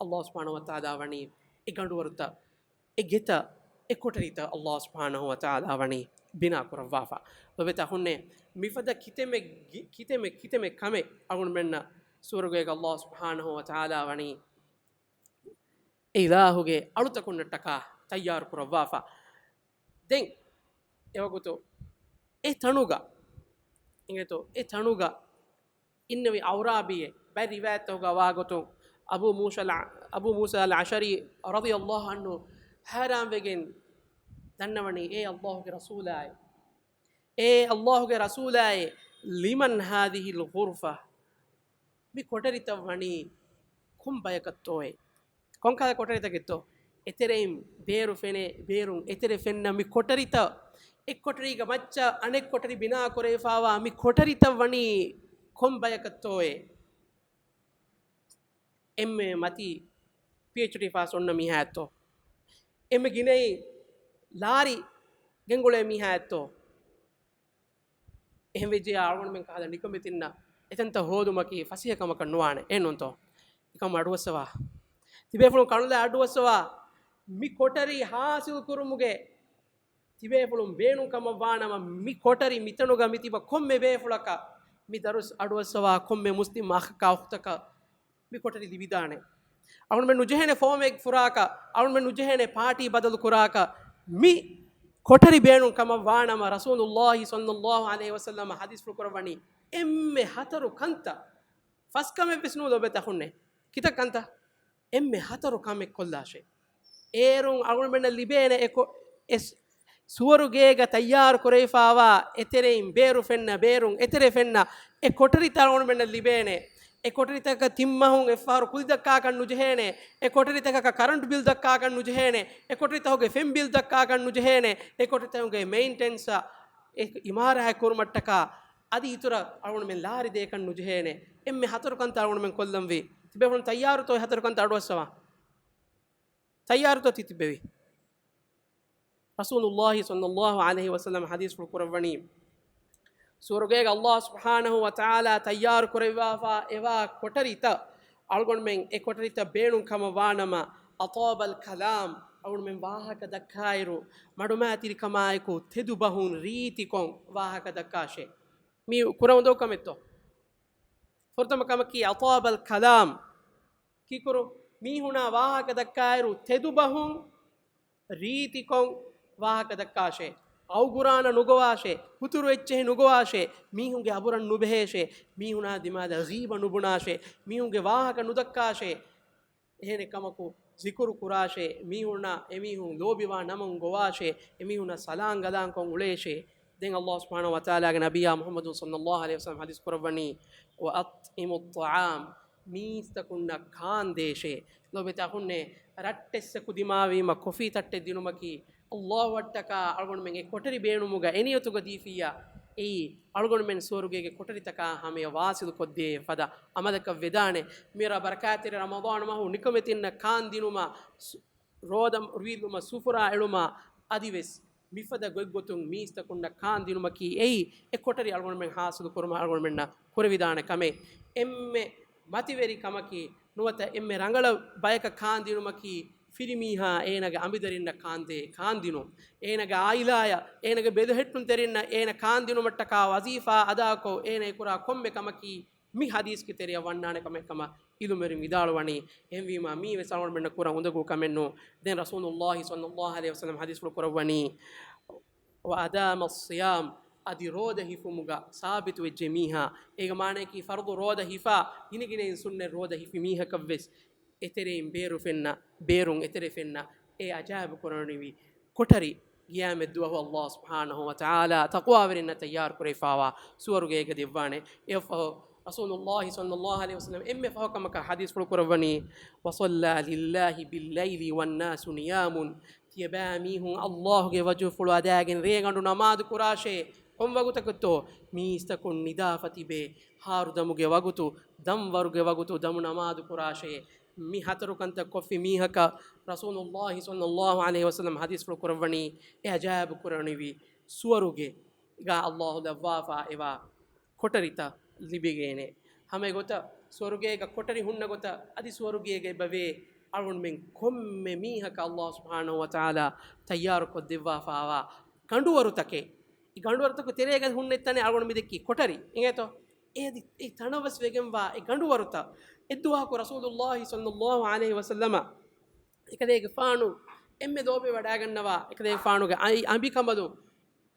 ﷲ ސުބްޙާނަހޫ ވަތަޢާލާ ވަނީ އެ ގަނޑުވަރުތައް، އެ ގެތައް، އެ ކޮޓަރިތައް ﷲ ސުބްޙާނަހޫ ވަތަޢާލާ ވަނީ ބިނާ ކުރައްވާފަ. ލޮބެތަ ހުންނެ މިފަދަ ކިތަމެ ގި-، ކިތަމެ، ކިތަމެ ކަމެއް އަޅުގަނޑުމެންނަށް ސުވަރުގޭގަ ﷲ ސުބްޙާނަހޫ ވަތަޢާލާ ވަނީ އެ އިލާހުގެ އަޅުތަކުންނަށްޓަކާ ތައްޔާރު ކުރައްވާފަ. ދެން އެވަގުތު އެ ތަނުގަ، އިނގޭތޯ، އެ ތަނުގަ އިންނެވި އަޢުރާބީއެއް. ބައެއް ރިވާޔަތްތަކުގަ ވާގޮތުން އަބޫ މޫސާ އަލް-، އަބޫ މޫސާ އަލް އަޝްޢަރީ ރަޟިޔަﷲ ޢަންހު ހައިރާންވެގެން ދަންނަވަނީ، އޭ ﷲގެ ރަސޫލާއޭ، އޭ ﷲގެ ރަސޫލާއޭ، لمن هذه الغرفة؟ މި ކޮޓަރިތައް ވަނީ ކޮން ބަޔަކަށްތޯއޭ؟ ކޮންކަހަލަ ކޮޓަރިތަކެއްތޯ؟ އެތެރެއިން ބޭރު ފެނޭ، ބޭރުން އެތެރެ ފެންނަ މި ކޮޓަރިތައް، އެއްކޮޓަރީގެ މައްޗަށް އަނެއްކޮޓަރި ބިނާކުރެވިފާވާ މި ކޮޓަރިތައް ވަނީ ކޮން ބަޔަކަށްތޯއޭ؟ އެންމެ މަތީ ޕީއެޗްޑީ ފާސް އޮންނަ މީހާއެއްތޯ؟ އެންމެ ގިނައީ ލާރި ގެންގުޅޭ މީހާއެއްތޯ؟ އެހެންވެއްޖެޔާ އަޅުގަނޑުމެން ކަހަލަ ނިކަމެތިންނަށް އެތަންތައް ހޯދުމަކީ ފަސޭހަ ކަމަކަށް ނުވާނެ. އެހެންނޫންތޯ؟ އެކަމަށް އަޑުއައްސަވާ. ތިބޭފުޅުން ކަނުލާ އަޑުއައްސަވާ. މި ކޮޓަރި ހާސިލް ކުރުމުގެ ތިބޭފުޅުން ބޭނުން ކަމަށް ވާނަމަ، މި ކޮޓަރި މިތަނުގަ މިތިބަ ކޮންމެ ބޭފުޅަކަށް މި ދަރުސް އަޑުއައްސަވާ، ކޮންމެ މުސްލިމް އަޚަކާ އުޚްތަކަށް މި ކޮޓަރި ލިބިދާނެ. އަޅުގަނޑުމެން ނުޖެހޭނެ ފޯމެއް ފުރާކަށް، އަޅުގަނޑުމެން ނުޖެހޭނެ ޕާޓީ ބަދަލު ކުރާކަށް، މި ކޮޓަރި ބޭނުން ކަމަށް ވާނަމަ، ރަސޫލުﷲ ޞައްލަﷲު ޢަލައިހި ވަސައްލަމަ ޙަދީޘްފުޅު ކުރައްވަނީ އެންމެ ހަތަރު ކަންތައް. ފަސް ކަމެއްވެސް ނޫން ލޯބިވެތި އަޚުންނޭ. ކިތައް ކަންތައް؟ އެންމެ ހަތަރު ކަމެއް ކޮށްލާށޭ. އޭރުން އަޅުގަނޑުމެންނަށް ލިބޭނެ އެ ކޮ-، އެ ސު-، ސުވަރުގޭގަ ތައްޔާރު ކުރެވިފާވާ އެތެރެއިން ބޭރު ފެންނަ ބޭރުން އެތެރެ ފެންނަ އެ ކޮޓަރިތައް އަޅުގަނޑުމެންނަށް ލިބޭނެ. އެ ކޮޓަރިތަކަކަށް ތިން މަހުން އެއްފަހަރު ކުލި ދައްކާކަށް ނުޖެހޭނެ. އެ ކޮޓަރިތަކަކަށް ކަރަންޓު ބިލް ދައްކާކަށް ނުޖެހޭނެ. އެ ކޮޓަރިތަކުގެ ފެން ބިލް ދައްކާކަށް ނުޖެހޭނެ. އެ ކޮޓަރިތަކުގެ މެއިންޓެންސްއަށް އެ އިމާރާތް ކުރުމަށްޓަކާ އަދި އިތުރަށް އަޅުގަނޑުމެން ލާރި ދޭކަށް ނުޖެހޭނެ. އެންމެ ހަތަރު ކަންތައް އަޅުގަނޑުމެން ކޮށްލަންވީ. ތިބޭފުޅުން ތައްޔާރުތޯ އެ ހަތަރު ކަންތައް އަޑުއައްސަވާ؟ ތައްޔާރުތޯ ތި ތިބެވީ؟ ރަސޫލުﷲ ޞައްލަﷲ ޢަލައިހި ވަސައްލަމަ ޙަދީޘްފުޅު ކުރައްވަނީ، ސުވަރުގޭގަ ﷲ ސުބްޙާނަހޫ ވަތަޢާލާ ތައްޔާރު ކުރެއްވާފާ އެވާ ކޮޓަރިތައް، އަޅުގަނޑުމެން އެ ކޮޓަރިތައް ބޭނުން ކަމަށް ވާނަމަ، أطاب الكلام، އަޅުގަނޑުމެން ވާހަކަ ދައްކާއިރު، މަޑުމައިތިރިކަމާއެކު ތެދުބަހުން ރީތިކޮށް ވާހަކަ ދައްކާށޭ. މީ ކުރަން އުނދަގޫ ކަމެއްތޯ؟ ފުރަތަމަ ކަމަކީ أطاب الكلام. ކީކުރު މީހުނާ ވާހަކަ ދައްކާއިރު ތެދުބަހުން ރީތިކޮށް ވާހަކަ ދައްކާށޭ. އައުގުރާނަ ނުގޮވާށޭ. ހުތުރު އެއްޗެހި ނުގޮވާށޭ. މީހުންގެ އަބުރަށް ނުބެހޭށޭ. މީހުނާ ދިމާލަށް ޣީބަ ނުބުނާށޭ. މީހުންގެ ވާހަކަ ނުދައްކާށޭ. އެހެނެއް ކަމަކު ޒިކުރު ކުރާށޭ. މީހުންނާ އެމީހުން ލޯބިވާ ނަމުން ގޮވާށޭ. އެމީހުންނަށް ސަލާން ގަލާންކޮށް އުޅޭށޭ. ދެން ﷲ ސުބްޙާނަހޫ ވަތަޢާލާގެ ނަބިއްޔާ މުޙައްމަދު ޞައްލަﷲ ޢަލައިހި ވަސައްލަމަ ޙަދީޘް ކުރައްވަނީ، وأطعموا الطعام، މީސްތަކުންނަށް ކާންދޭށޭ. ލޯބިތަކުންނޭ، ރައްޓެއްސަކު ދިމާވީމަ ކޮފީ ތައްޓެއް ދިނުމަކީ، ﷲ އަށްޓަކާ އަޅުގަނޑުމެން އެ ކޮޓަރި ބޭނުމުގަ އެ ނިޔަތުގަ ދީފިއްޔާ، އެއީ އަޅުގަނޑުމެން ސުވަރުގޭގެ ކޮޓަރިތަކާ ހަމަޔަށް ވާސިލު ކޮށްދޭ ފަދަ ޢަމަލަކަށް ވެދާނެ. މިރަ ބަރަކާތްތެރި ރަމަޟާން މަހު ނިކަމެތިންނަށް ކާން ދިނުމަށް ސު-، ރޯދަ ރުއިލުމަށް ސުފުރާ އެޅުމަށް އަދިވެސް މިފަދަ ގޮތްގޮތުން މީސްތަކުންނަށް ކާން ދިނުމަކީ އެއީ އެ ކޮޓަރި އަޅުގަނޑުމެން ޙާޞިލު ކުރުމަށް އަޅުގަނޑުމެންނަށް ކުރެވިދާނެ ކަމެއް. އެންމެ މަތިވެރި ކަމަކީ ނުވަތަ އެންމެ ރަނގަޅަށް ބަޔަކަށް ކާން ދިނުމަކީ ފިރިމީހާ އޭނާގެ އަނބިދަރިންނަށް ކާންދޭ ކާންދިނުން. އޭނާގެ ޢާއިލާއަށް، އޭނާގެ ބެލެހެއްޓުންތެރިންނަށް އޭނަ ކާންދިނުމަށްޓަކާ ވަޒީފާ އަދާކޮށް އޭނަ އެކުރާ ކޮންމެ ކަމަކީ މި ޙަދީޘްގެ ތެރެއަށް ވަންނާނެ ކަމެއް ކަމަށް ޢިލްމުވެރިން ވިދާޅުވަނީ. އެހެންވީމާ މީ ވެސް އަޅުގަނޑުމެންނަށް ކުރަން އުނދަގޫ ކަމެއް ނޫން. ދެން ރަސޫލުﷲ ޞައްލަﷲ ޢަލައިހި ވަސައްލަމަ ޙަދީޘްފުޅު ކުރައްވަނީ، وأدام الصيام، އަދި ރޯދަ ހިފުމުގަ ސާބިތުވެއްޖެ މީހާ، އޭގެ މާނަޔަކީ ފަރުޟު ރޯދަ ހިފާ ގިނަގިނައިން ސުންނަތް ރޯދަ ހިފި މީހަކަށްވެސް އެތެރެއިން ބޭރު ފެންނަ، ބޭރުން އެތެރެ ފެންނަ އެ އަޖާއިބު ކުރަނިވި ކޮޓަރި ޤިޔާމަތް ދުވަހު ﷲ ސުބްޙާނަހޫ ވަތަޢާލާ ތަޤްވާވެރިންނަށް ތައްޔާރު ކުރެވިފާވާ ސުވަރުގޭގަ ދެއްވާނެ. އެއަށްފަހު ރަސޫލުﷲ ޞައްލަﷲ ޢަލައިހި ވަސައްލަމަ އެންމެ ފަހު ކަމަކަށް ޙަދީޘްފުޅު ކުރައްވަނީ، وصلى لله بالليل والناس نيام، ތިޔަބައިމީހުން ﷲ ގެ ވަޖުހުފުޅު އަދާގެން ރޭގަނޑު ނަމާދު ކުރާށޭ. ކޮން ވަގުތަކަށްތޯ؟ މީސްތަކުން ނިދާފަ ތިބޭ، ހާރުދަމުގެ ވަގުތު، ދަންވަރުގެ ވަގުތު ދަމު ނަމާދު ކުރާށޭ. މި ހަތަރު ކަންތައް ކޮށްފި މީހަކަށް ރަސޫލުﷲ ޞައްލަﷲ ޢަލައިހި ވަސައްލަމަ ޙަދީޘްފުޅު ކުރައްވަނީ، އެ އަޖާއިބު ކުރަނިވި ސުވަރުގޭގަ ﷲ ލައްވާފަ އެވާ ކޮޓަރިތައް ލިބިގެނެ. ހަމަ އެގޮތަށް ސުވަރުގޭގަ ކޮޓަރި ހުންނަ ގޮތަށް އަދި ސުވަރުގޭގަ އެބަވޭ އަޅުގަނޑުމެން ކޮންމެ މީހަކަށް ﷲ ސުބްޙާނަހޫ ވަތަޢާލާ ތައްޔާރު ކޮށްދެއްވާފައިވާ ގަނޑުވަރުތަކެއް. އެ ގަނޑުވަރުތަކުގެ ތެރޭގަ ހުންނެތް ތަނެއް އަޅުގަނޑު މި ދެއްކީ ކޮޓަރި. އިނގޭތޯ؟ އެ އަދި އެ ތަނަވަސް ވެގެންވާ އެ ގަނޑުވަރުތައް އެއްދުވަހަކު ރަސޫލުﷲ ޞައްލަﷲ ޢަލައިހި ވަސައްލަމަ އެކަލޭގެފާނު އެންމެ ލޯބިވެވަޑައިގަންނަވާ އެކަލޭގެފާނުގެ އައި-، އަނބިކަނބަލުން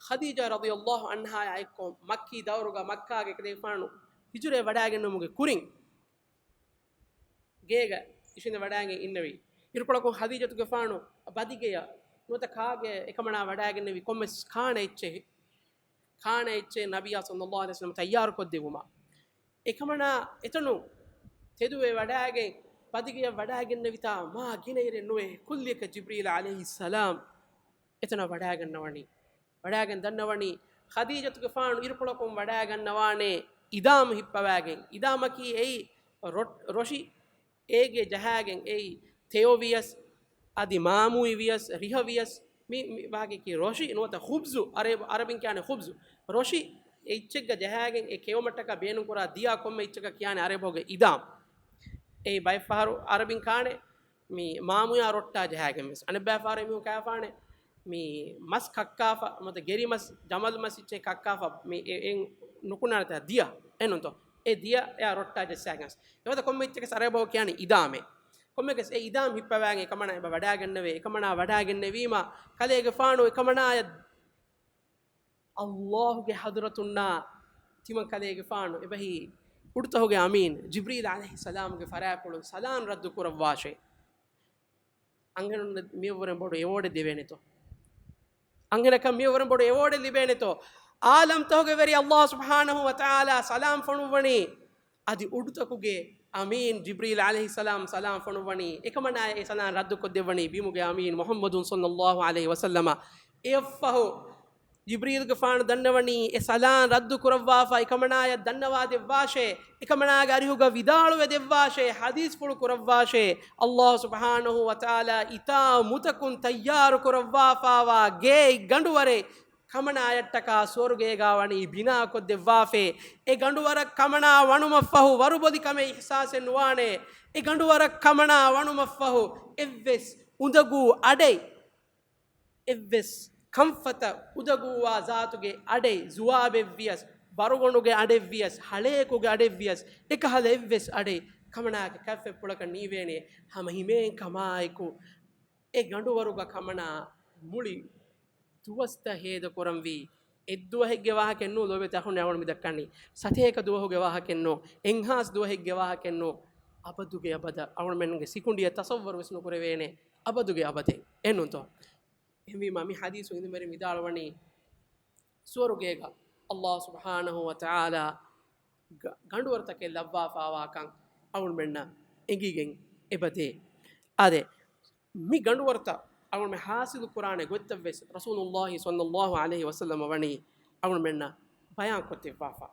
ޚަދީޖާ ރަޟިޔަﷲ ޢަންހާއާ އެއްކޮށް މައްކީ ދައުރުގަ މައްކާގެ އެކަލޭގެފާނު ހިޖުރަވެވަޑައިގެންނެވުމުގެ ކުރިން ގޭގަ އިށިނދެ ވަޑައިގެން އިންނެވި. އިރުކޮޅަކުން ޚަދީޖަތުގެފާނު ބަދިގެޔަށް ނުވަތަ ކާގެ އެކަމަނާ ވަޑައިގެންނެވި ކޮންމެސް ކާނެ އެއްޗެހި، ކާނެ އެއްޗެއް ނަބިއްޔާ ޞައްލަﷲ ޢަލައިހި ވަސައްލަމަ ތައްޔާރު ކޮށްދެއްވުމަށް. އެކަމަނާ އެތަނު ތެދުވެ ވަޑައިގެން ބަދިގެޔަށް ވަޑައިގެންނެވިތާ މާ ގިނަ އިރެއް ނުވެ ކުއްލިއަކަށް ޖިބްރީލް ޢަލައިހިއްސަލާމް އެތަނަށް ވަޑައިގަންނަވަނީ. ވަޑައިގެން ދަންނަވަނީ ޚަދީޖަތުގެފާނު އިރުކޮޅަކުން ވަޑައިގަންނަވާނެ އިދާމް ހިއްޕަވައިގެން. އިދާމަކީ އެއީ ރޮ-، ރޮށި އޭގެ ޖަހާގެން އެއީ ތެޔޮ ވިޔަސް، އަދި މާމުއި ވިޔަސް، ރިހަ ވިޔަސް، މި، މި ވާހަކައަކީ ރޮށި ނުވަތަ ޚުބްޒު، އަރަބި، އަރަބިން ކިޔާނެ ޚުބްޒު. ރޮށި އެއްޗެއްގަ ޖަހާގެން އެ ކެއުމަށްޓަކާ ބޭނުންކުރާ ދިޔާ ކޮންމެ އެއްޗަކަށް ކިޔާނެ އަރަބި ބަހުގަ އިދާމް. އެއީ ބައެއްފަހަރު އަރަބިން ކާނެ މި މާމުޔާ ރޮއްޓާ ޖަހާގެން ވެސް. އަނެއްބައިފަހަރު އެމީހުން ކާފާނެ މި މަސް ކައްކާފަ، ނުވަތަ ގެރިމަސް، ޖަމަލު މަސް އެއްޗެއް ކައްކާފަ، މި އެ-، އެއް ނުކުންނާނެތާ ދިޔަ، އެންނުތޯ؟ އެ ދިޔަ އެއާ ރޮއްޓާ ޖައްސާގެން ވެސް. އެފަދަ ކޮންމެ އެއްޗެއްގެ ސަރައިބަހު ކިޔާނީ އިދާމޭ. ކޮންމެގެސް އެ އިދާމް ހިއްޕަވާގެން އެކަމަނާ އެބަ ވަޑާގެންނެވޭ. އެކަމަނާ ވަޑާގެންނެވީމަ ކަލޭގެފާނު އެކަމަނާޔަށް ﷲ ގެ ޙަޟްރަތުންނާ ތިމަން ކަލޭގެފާނު އެބަހީ އުޑުތަހުގެ އަމީން ޖިބްރީލް ޢަލައިހިއްސަލާމްގެ ފަރާތްޕުޅުން ސަލާމް ރައްދު ކުރައްވާށޭ. އަންހެނުންނަށް މިއަށްވުރެން ބޮޑު އެވޯޑެއް ދެވޭނެތޯ؟ އަންހެނަކަށް މިއަށްވުރެން ބޮޑު އެވޯޑެއް ލިބޭނެތޯ؟ ޢާލަމްތަހުގެ ވެރި ﷲ ސުބްޙާނަހޫ ވަތަޢާލާ ސަލާމް ފޮނުއްވަނީ އަދި އުޑުތަކުގެ އަމީން ޖިބްރީލް ޢަލައިހިއްސަލާމް ސަލާމް ފޮނުއްވަނީ، އެކަމަނާއަށް އެ ސަލާމް ރައްދުކޮށްދެއްވަނީ ބިމުގެ އަމީން މުޙައްމަދު ޞައްލައްލާހު ޢަލައިހި ވަސައްލަމަ. އެއަށްފަހު ޖިބްރީލްގެފާނު ދަންނަވަނީ، އެ ސަލާމް ރައްދު ކުރައްވާފަ، އެކަމަނާޔަށް ދަންނަވާ ދެއްވާށޭ، އެކަމަނާގެ އަރިހުގަ ވިދާޅުވެ ދެއްވާށޭ، ޙަދީޘްފުޅު ކުރައްވާށޭ، ﷲ ސުބްޙާނަހޫ ވަތަޢާލާ އިތާ މުތަކުން ތައްޔާރު ކުރައްވާފާވާ ގޭ ގަނޑުވަރެއް ކަމަނާޔަށްޓަކާ ސުވަރުގޭގާ ވަނީ ބިނާކޮށްދެއްވާފޭ. އެ ގަނޑުވަރަށް ކަމަނާ ވަނުމަށްފަހު ވަރުބޮލި ކަމެއް އިޙްސާސެއް ނުވާނެ. އެ ގަނޑުވަރަށް ކަމަނާ ވަނުމަށްފަހު އެއްވެސް އުނދަގޫ އަޑެއް، އެއްވެސް ކަންފަތަށް އުނދަގޫވާ ޒާތުގެ އަޑެއް، ޒުވާބެއްވިޔަސް، ބަރުގޮނޑުގެ އަޑެއްވިޔަސް، ހަޅޭކުގެ އަޑެއްވިޔަސް، އެކަހަލަ އެއްވެސް އަޑެއް ކަމަނާގެ ކަތްފަތްޕުޅަކަށް ނީވޭނެ. ހަމަ ހިމޭން ކަމާއެކު އެ ގަނޑުވަރުގަ ކަމަނާ މުޅި ދުވަސްތައް ހޭދަކުރަންވީ. އެއްދުވަހެއްގެ ވާހަކައެއްނޫ ލޯބިވެތި އަޚުންނޭ އަޅުގަނޑު މި ދައްކަނީ. ސަތޭކަ ދުވަހުގެ ވާހަކައެއްނޫ. އެއްހާސް ދުވަހެއްގެ ވާހަކައެއްނޫ. އަބަދުގެ އަބަދަށް އަޅުގަނޑުމެންގެ ސިކުނޑިއަށް ތަޞައްވަރުވެސް ނުކުރެވޭނެ. އަބަދުގެ އަބަދެއް. އެހެންނޫންތޯ؟ އެހެންވީމާ މި ޙަދީޘު އިނދުމެރި ވިދާޅުވަނީ، ސުވަރުގޭގަ ﷲ ސުބްޙާނަހޫ ވަތަޢާލާ ގަ-، ގަނޑުވަރުތަކެއް ލައްވާފާވާކަން އަޅުގަނޑުމެންނަށް އެނގިގެން އެބަދޭ. އާދެ، މި ގަނޑުވަރުތައް އަޅުގަނޑުމެން ޙާޞިލު ކުރާނެ ގޮތްތައްވެސް ރަސޫލުﷲ ޞައްލައްލާހު ޢަލައިހި ވަސައްލަމަ ވަނީ އަޅުގަނޑުމެންނަށް ބަޔާންކޮށްދެއްވާފަ.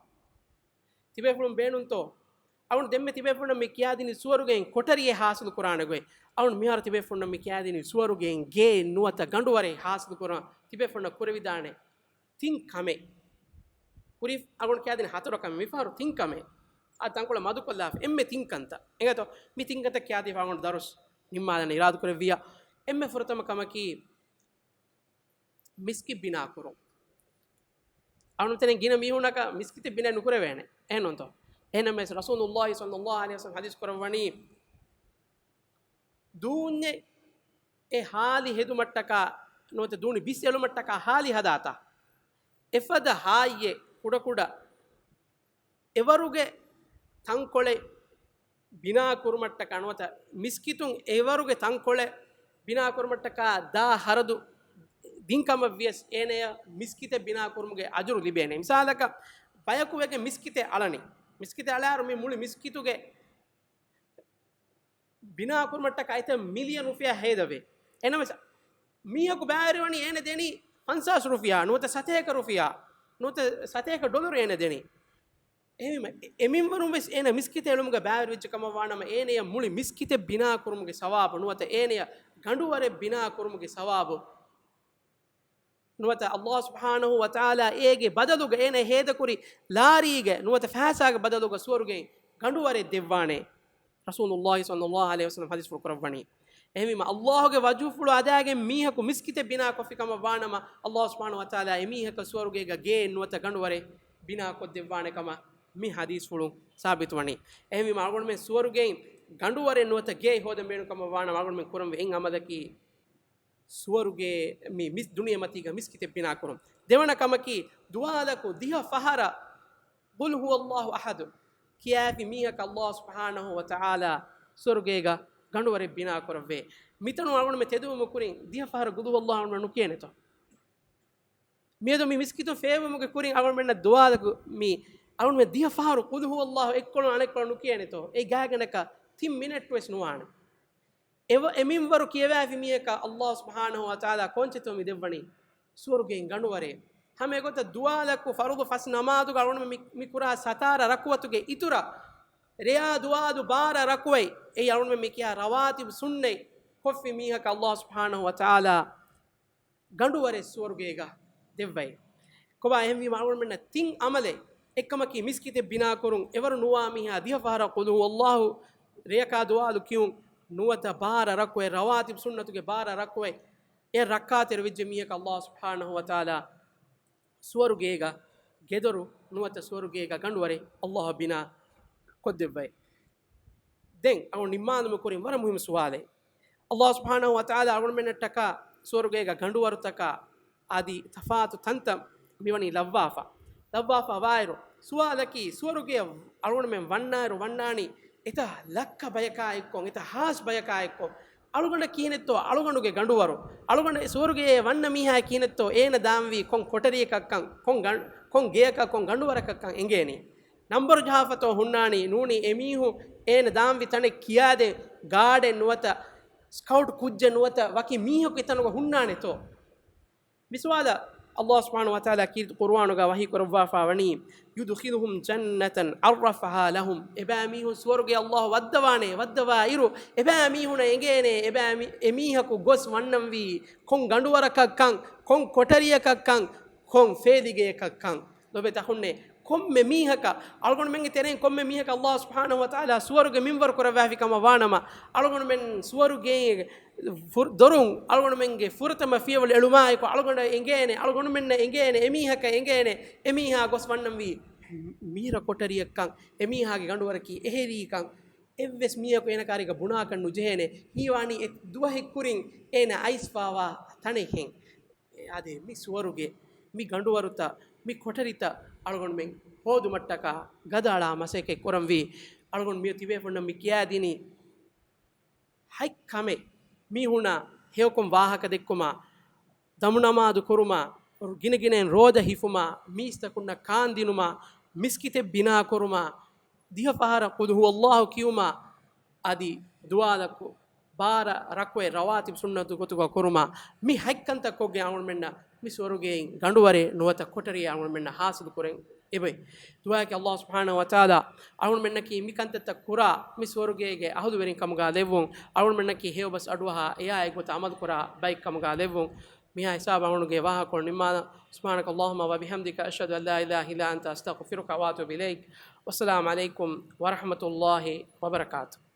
ތިބޭފުޅުން ބޭނުންތޯ؟ އަޅުގަނޑު ދެންމެ ތިބޭފުޅުންނަށް މި ކިޔާދިނީ ސުވަރުގެއިން ކޮޓަރިއެއް ޙާޞިލު ކުރާނެ ގޮތް. އަޅުގަނޑު މިހާރު ތިބޭފުޅުންނަށް މި ކިޔާދިނީ ސުވަރުގެއިން ގެއެއް ނުވަތަ ގަނޑުވަރެއް ޙާޞިލު ކުރަން ތިބޭފުޅުންނަށް ކުރެވިދާނެ ތިން ކަމެއް. ކުރީ އަޅުގަނޑު ކިޔާދިނީ ހަތަރު ކަމެއް. މިފަހަރު ތިން ކަމެއް. އާ ތަންކޮޅެއް މަދުކޮށްލާފަ. އެންމެ ތިން ކަންތައް. އެނގޭތޯ؟ މި ތިން ކަންތައް ކިޔާދީފަ އަޅުގަނޑު ދަރުސް ނިންމާލަން އިރާދަކުރެއްވިއްޔާ. އެންމެ ފުރަތަމަ ކަމަކީ، މިސްކިތް ބިނާކުރުން. އަޅުގަނޑުމެން ގިނަ މީހުންނަކަށް މިސްކިތެއް ބިނާ ނުކުރެވޭނެ. އެހެންނޫންތޯ؟ އެހެންނަމަވެސް ރަސޫލުﷲ ޞައްލައްލާހު ޢަލައިހި ވަސައްލަމަ ޙަދީޘް ކުރައްވަނީ، ދޫންޏެއް އެ ހާލި ހެދުމަށްޓަކާ ނުވަތަ ދޫނި ބިސް އެޅުމަށްޓަކާ ހާލި ހަދާތާ، އެފަދަ ހާއްޔެއް ކުޑަކުޑަ އެވަރުގެ ތަންކޮޅެއް ބިނާ ކުރުމަށްޓަކާ ނުވަތަ މިސްކިތުން އެވަރުގެ ތަންކޮޅެއް ބިނާ ކުރުމަށްޓަކާ ދާ ހަރަދު ދިން ކަމަށް ވިޔަސް އޭނަޔަށް މިސްކިތެއް ބިނާ ކުރުމުގެ އަޖުރު ލިބޭނެ. މިސާލަކަށް، ބަޔަކު ވެގެން މިސްކިތެއް އަޅަނީ. މިސްކިތެއް އަޅާއިރު މި މުޅި މިސްކިތުގެ ބިނާ ކުރުމަށްޓަކާ އެތައް މިލިއަން ރުފިޔާ ހޭދަވޭ. އެނަމަސް މީހަކު ބައިވެރިވަނީ އޭނަ ދެނީ ފަންސާސް ރުފިޔާ ނުވަތަ ސަތޭކަ ރުފިޔާ ނުވަތަ ސަތޭކަ ޑޮލަރު އޭނަ ދެނީ. އެހެންވީމަ، އެ-، އެމިންވަރުން ވެސް އޭނަ މިސްކިތަށް އެޅުމުގަ ބައިވެރިވެއްޖެ ކަމަށް ވާނަމަ، އޭނަޔަށް މުޅި މިސްކިތެއް ބިނާ ކުރުމުގެ ސަވާބު ނުވަތަ އޭނަޔަށް ގަނޑުވަރެއް ބިނާ ކުރުމުގެ ސަވާބު ނުވަތަ ﷲ ސުބްޙާނަހޫ ވަތަޢާލާ އޭގެ ބަދަލުގަ އޭނަ ހޭދަކުރި ލާރީގެ ނުވަތަ ފައިސާގެ ބަދަލުގަ ސުވަރުގެ ގަނޑުވަރެއް ދެއްވާނެ. ރަސޫލުﷲ ޞައްލައްލާހު ޢަލައިހި ވަސައްލަމަ ޙަދީޘްފުޅު ކުރައްވަނީ. އެހެންވީމަ، ﷲ ގެ ވަޖްހުފުޅު އަދާގެން މީހަކު މިސްކިތެއް ބިނާކޮށްފި ކަމަށް ވާނަމަ، ﷲ ސުބްޙާނަހޫ ވަތަޢާލާ އެމީހަކަށް ސުވަރުގޭގަ ގެއެއް ނުވަތަ ގަނޑުވަރެއް ބިނާކޮށްދެއްވާނެ ކަމަށް މި ޙަދީޘްފުޅުން ސާބިތުވަނީ. އެހެންވީމަ، އަޅުގަނޑުމެން ސުވަރުގެއިން ގަނޑުވަރެއް ނުވަތަ ގެއެއް ހޯދަން ބޭނުން ކަމަށް ވާނަމަ، އަޅުގަނޑުމެން ކުރަންވީ އެއް ޢަމަލަކީ، ސުވަރުގޭ މި މިސް-، ދުނިޔެމަތީގަ މިސްކިތެއް ބިނާކުރުން. ދެވަނަ ކަމަކީ، ދުވާލަކު ދިހަ ފަހަރަށް ޤުލް ހުވައްލާހު އަޙަދު ކިޔާފި މީހަކަށް ﷲ ސުބްޙާނަހޫ ވަތަޢާލާ ސުވަރުގޭގަ ގަނޑުވަރެއް ބިނާކުރައްވޭ. މިތަނުން އަޅުގަނޑުމެން ތެދުވުމުގެ ކުރިން ދިހަ ފަހަރަށް ޤުލް ހުވައްލާހު އަޅުގަނޑު ނުކިޔޭނެތޯ؟ މިއަދު މި މިސްކިތުން ފޭބުމުގެ ކުރިން އަޅުގަނޑުމެންނަށް ދުވާލަކު މި އަޅުގަނޑުމެން ދިހަ ފަހަރު ޤުލް ހުވައްލާހު އެއްކޮޅުން އަނެއްކޮޅުން ނުކިޔޭނެތޯ؟ އެ ގާތްގަނޑަކަށް ތިން މިނެޓް ވެސް ނުވާނެ. އެވަ-، އެމިންވަރު ކިޔަވާފި މީހަކަށް ﷲ ސުބްޙާނަހޫ ވަތަޢާލާ ކޮންޗެއްތޯ މި ދެއްވަނީ؟ ސުވަރުގެއިން ގަނޑުވަރެއް. ހަމަ އެގޮތަށް ދުވާލަކު ފަރުޟު ފަސް ނަމާދުގަ އަޅުގަނޑުމެން މި، މި ކުރާ ސަތާރަ ރަކުޢަތުގެ އިތުރަށް ރެޔާ ދުވާލު ބާރަ ރަކުޢަތް، އެއީ އަޅުގަނޑުމެން މި ކިޔާ ރަވާތިބު ސުންނަތް ކޮށްފި މީހަކަށް ﷲ ސުބްޙާނަހޫ ވަތަޢާލާ ގަނޑުވަރެއް ސުވަރުގޭގަ ދެއްވައި. ކޮބާ އެހެންވީމަ އަޅުގަނޑުމެންނަށް ތިން ޢަމަލެއް، އެއްކަމަކީ މިސްކިތެއް ބިނާކުރުން، އެވަރު ނުވާ މީހާ ދިހަ ފަހަރަށް ޤުލް ހުވައްލާހު ރެޔަކާ ދުވާލު ކިޔުން، ނުވަތަ ބާރަ ރަކުޢަތް ރަވާތިބު ސުންނަތުގެ ބާރަ ރަކުޢަތް، އެ ރައްކާތެރިވެއްޖެ މީހަކަށް ﷲ ސުބްޙާނަހޫ ވަތަޢާލާ ސުވަރުގޭގަ ގެދޮރު ނުވަތަ ސުވަރުގޭގަ ގަނޑުވަރެއް ﷲ ބިނާ ކޮށްދެއްވައި. ދެން އަޅު ނިންމާލުމުގެ ކުރިން ވަރަށް މުހިއްމު ސުވާލެއް. ﷲ ސުބްޙާނަހޫ ވަތަޢާލާ އަޅުގަނޑުމެންނަށްޓަކާ ސުވަރުގޭގަ ގަނޑުވަރުތަކާ އަދި ތަފާތު ތަންތަން މިވަނީ ލައްވާފަ. ލައްވާފަ ވާއިރު، ސުވާލަކީ، ސުވަރުގޭ އަޅުގަނޑުމެން ވަންނާއިރު ވަންނާނީ އެތައް ލައްކަ ބަޔަކާ އެއްކޮށް، އެތައް ހާސް ބަޔަކާ އެއްކޮށް. އަޅުގަނޑަށް ކިހިނެއްތޯ އަޅުގަނޑުގެ ގަނޑުވަރު؟ އަޅުގަނޑަށް ސުވަރުގޭ ވަންނަ މީހާ ކިހިނެއްތޯ އޭނަ ދާންވީ ކޮން ކޮޓަރިއަކަށްކަން، ކޮން ގަން-، ކޮން ގެއަކަށް، ކޮން ގަނޑުވަރަކަށްކަން އެނގޭނީ؟ ނަންބަރު ޖަހާފަތޯ ހުންނާނީ؟ ނޫނީ އެމީހުން އޭނަ ދާންވި ތަނެއް ކިޔާދޭ، ގާޑެއް ނުވަތަ ސްކައުޓް ކުއްޖެއް ނުވަތަ ވަކި މީހަކު އެތަނުގަ ހުންނާނެތޯ؟ މިސުވާލަށް ﷲ ސުބްޙާނަހޫ ވަތަޢާލާ ކީރިތި ޤުރުއާނުގަ ވަޙީ ކުރައްވާފާ ވަނީ، يدخلهم جنة عرفها لهم، އެބައިމީހުން ސުވަރުގެ ﷲ ވައްދަވާނެ، ވައްދަވާ އިރު، އެބައިމީހުނަށް އެނގޭނެ، އެބައިމީ-، އެމީހަކު ގޮސް ވަންނަންވީ ކޮން ގަނޑުވަރަކަށްކަން، ކޮން ކޮޓަރިއަކަށްކަން، ކޮން ފޭލިގެއަކަށްކަން. ލޮބުވެތި އަޚުންނޭ، ކޮންމެ މީހަކަށް، އަޅުގަނޑުމެންގެ ތެރެއިން ކޮންމެ މީހަކަށް ﷲ ސުބްޙާނަހޫ ވަތަޢާލާ ސުވަރުގެ މިންވަރު ކުރައްވާފި ކަމަށް ވާނަމަ، އަޅުގަނޑުމެން ސުވަރުގެ ފުރ-، ދޮރުން އަޅުގަނޑުމެންގެ ފުރަތަމަ ފިޔަވަޅު އެޅުމާއެކު، އަޅުގަނޑަށް އެނގޭނެ، އަޅުގަނޑުމެންނަށް އެނގޭނެ، އެމީހަކަށް އެނގޭނެ، އެމީހާ ގޮސް ވަންނަންވީ މީރަ ކޮޓަރިއަކަށް، އެމީހާގެ ގަނޑުވަރަކީ އެހެރީކަން، އެއްވެސް މީހަކު އޭނަ ކާރީގަ ބުނާކަށް ނުޖެހޭނެ. ހީވާނީ އެ ދުވަހެއް ކުރިން އޭނަ އައިސްފާވާ ތަނެއްހެން. އާދެ، މި ސުވަރުގެ، މި ގަނޑުވަރުތައް، މި ކޮޓަރިތައް އަޅުގަނޑުމެން ހޯދުމަށްޓަކާ ގަދައަޅާ މަސައްކަތް ކުރަންވީ. އަޅުގަނޑު މިއޮތީ ތިބޭފުންނަށް މި ކިޔާދިނީ ހަތް ކަމެއް. މީހުންނަށް ހެޔޮކޮށް ވާހަކަ ދެއްކުމާ، ދަމުނަމާދު ކުރުމާ، ގިނަގިނައިން ރޯދަ ހިފުމާ، މީސްތަކުންނަށް ކާންދިނުމާ، މިސްކިތެއް ބިނާކުރުމާ، ދިހަ ފަހަރަށް ޤުލް ހުވައްލާހު ކިޔުމާ، އަދި ދުވާލަކު ބާރަ ރަކުޢަތް ރަވާތިބު ސުންނަތު ގޮތުގަ ކުރުމާ، މި ހަތް ކަންތައް ކޮށްގެން އަޅުގަނޑުމެންނަށް މި ސުވަރުގެއިން ގަނޑުވަރެއް ނުވަތަ ކޮޓަރިއެއް އަޅުގަނޑުމެންނަށް ޙާޞިލު ކުރަން އެބައި. ދުޢާއަކީ ﷲ ސުބްޙާނަހޫ ވަތަޢާލާ އަޅުގަނޑުމެންނަކީ މި ކަންތައްތައް ކުރާ މި ސުވަރުގޭގެ އަހުލުވެރިން ކަމުގަ ލެއްވުން، އަޅުގަނޑުމެންނަކީ ހެޔޮ ބަސް އަޑުއަހާ އެއާ އެއްގޮތަށް ޢަމަލު ކުރާ ބައެއް ކަމުގަ ލެއްވުން. މިހާ ހިސާބަށް އަޅުގަނޑުގެ ވާހަކަ ނިންމާލަން. سبحانك اللهم وبحمدك، أشهد أن لا إله إلا أنت، أستغفرك وأتوب إليك. والسلام عليكم ورحمة الله وبركاته.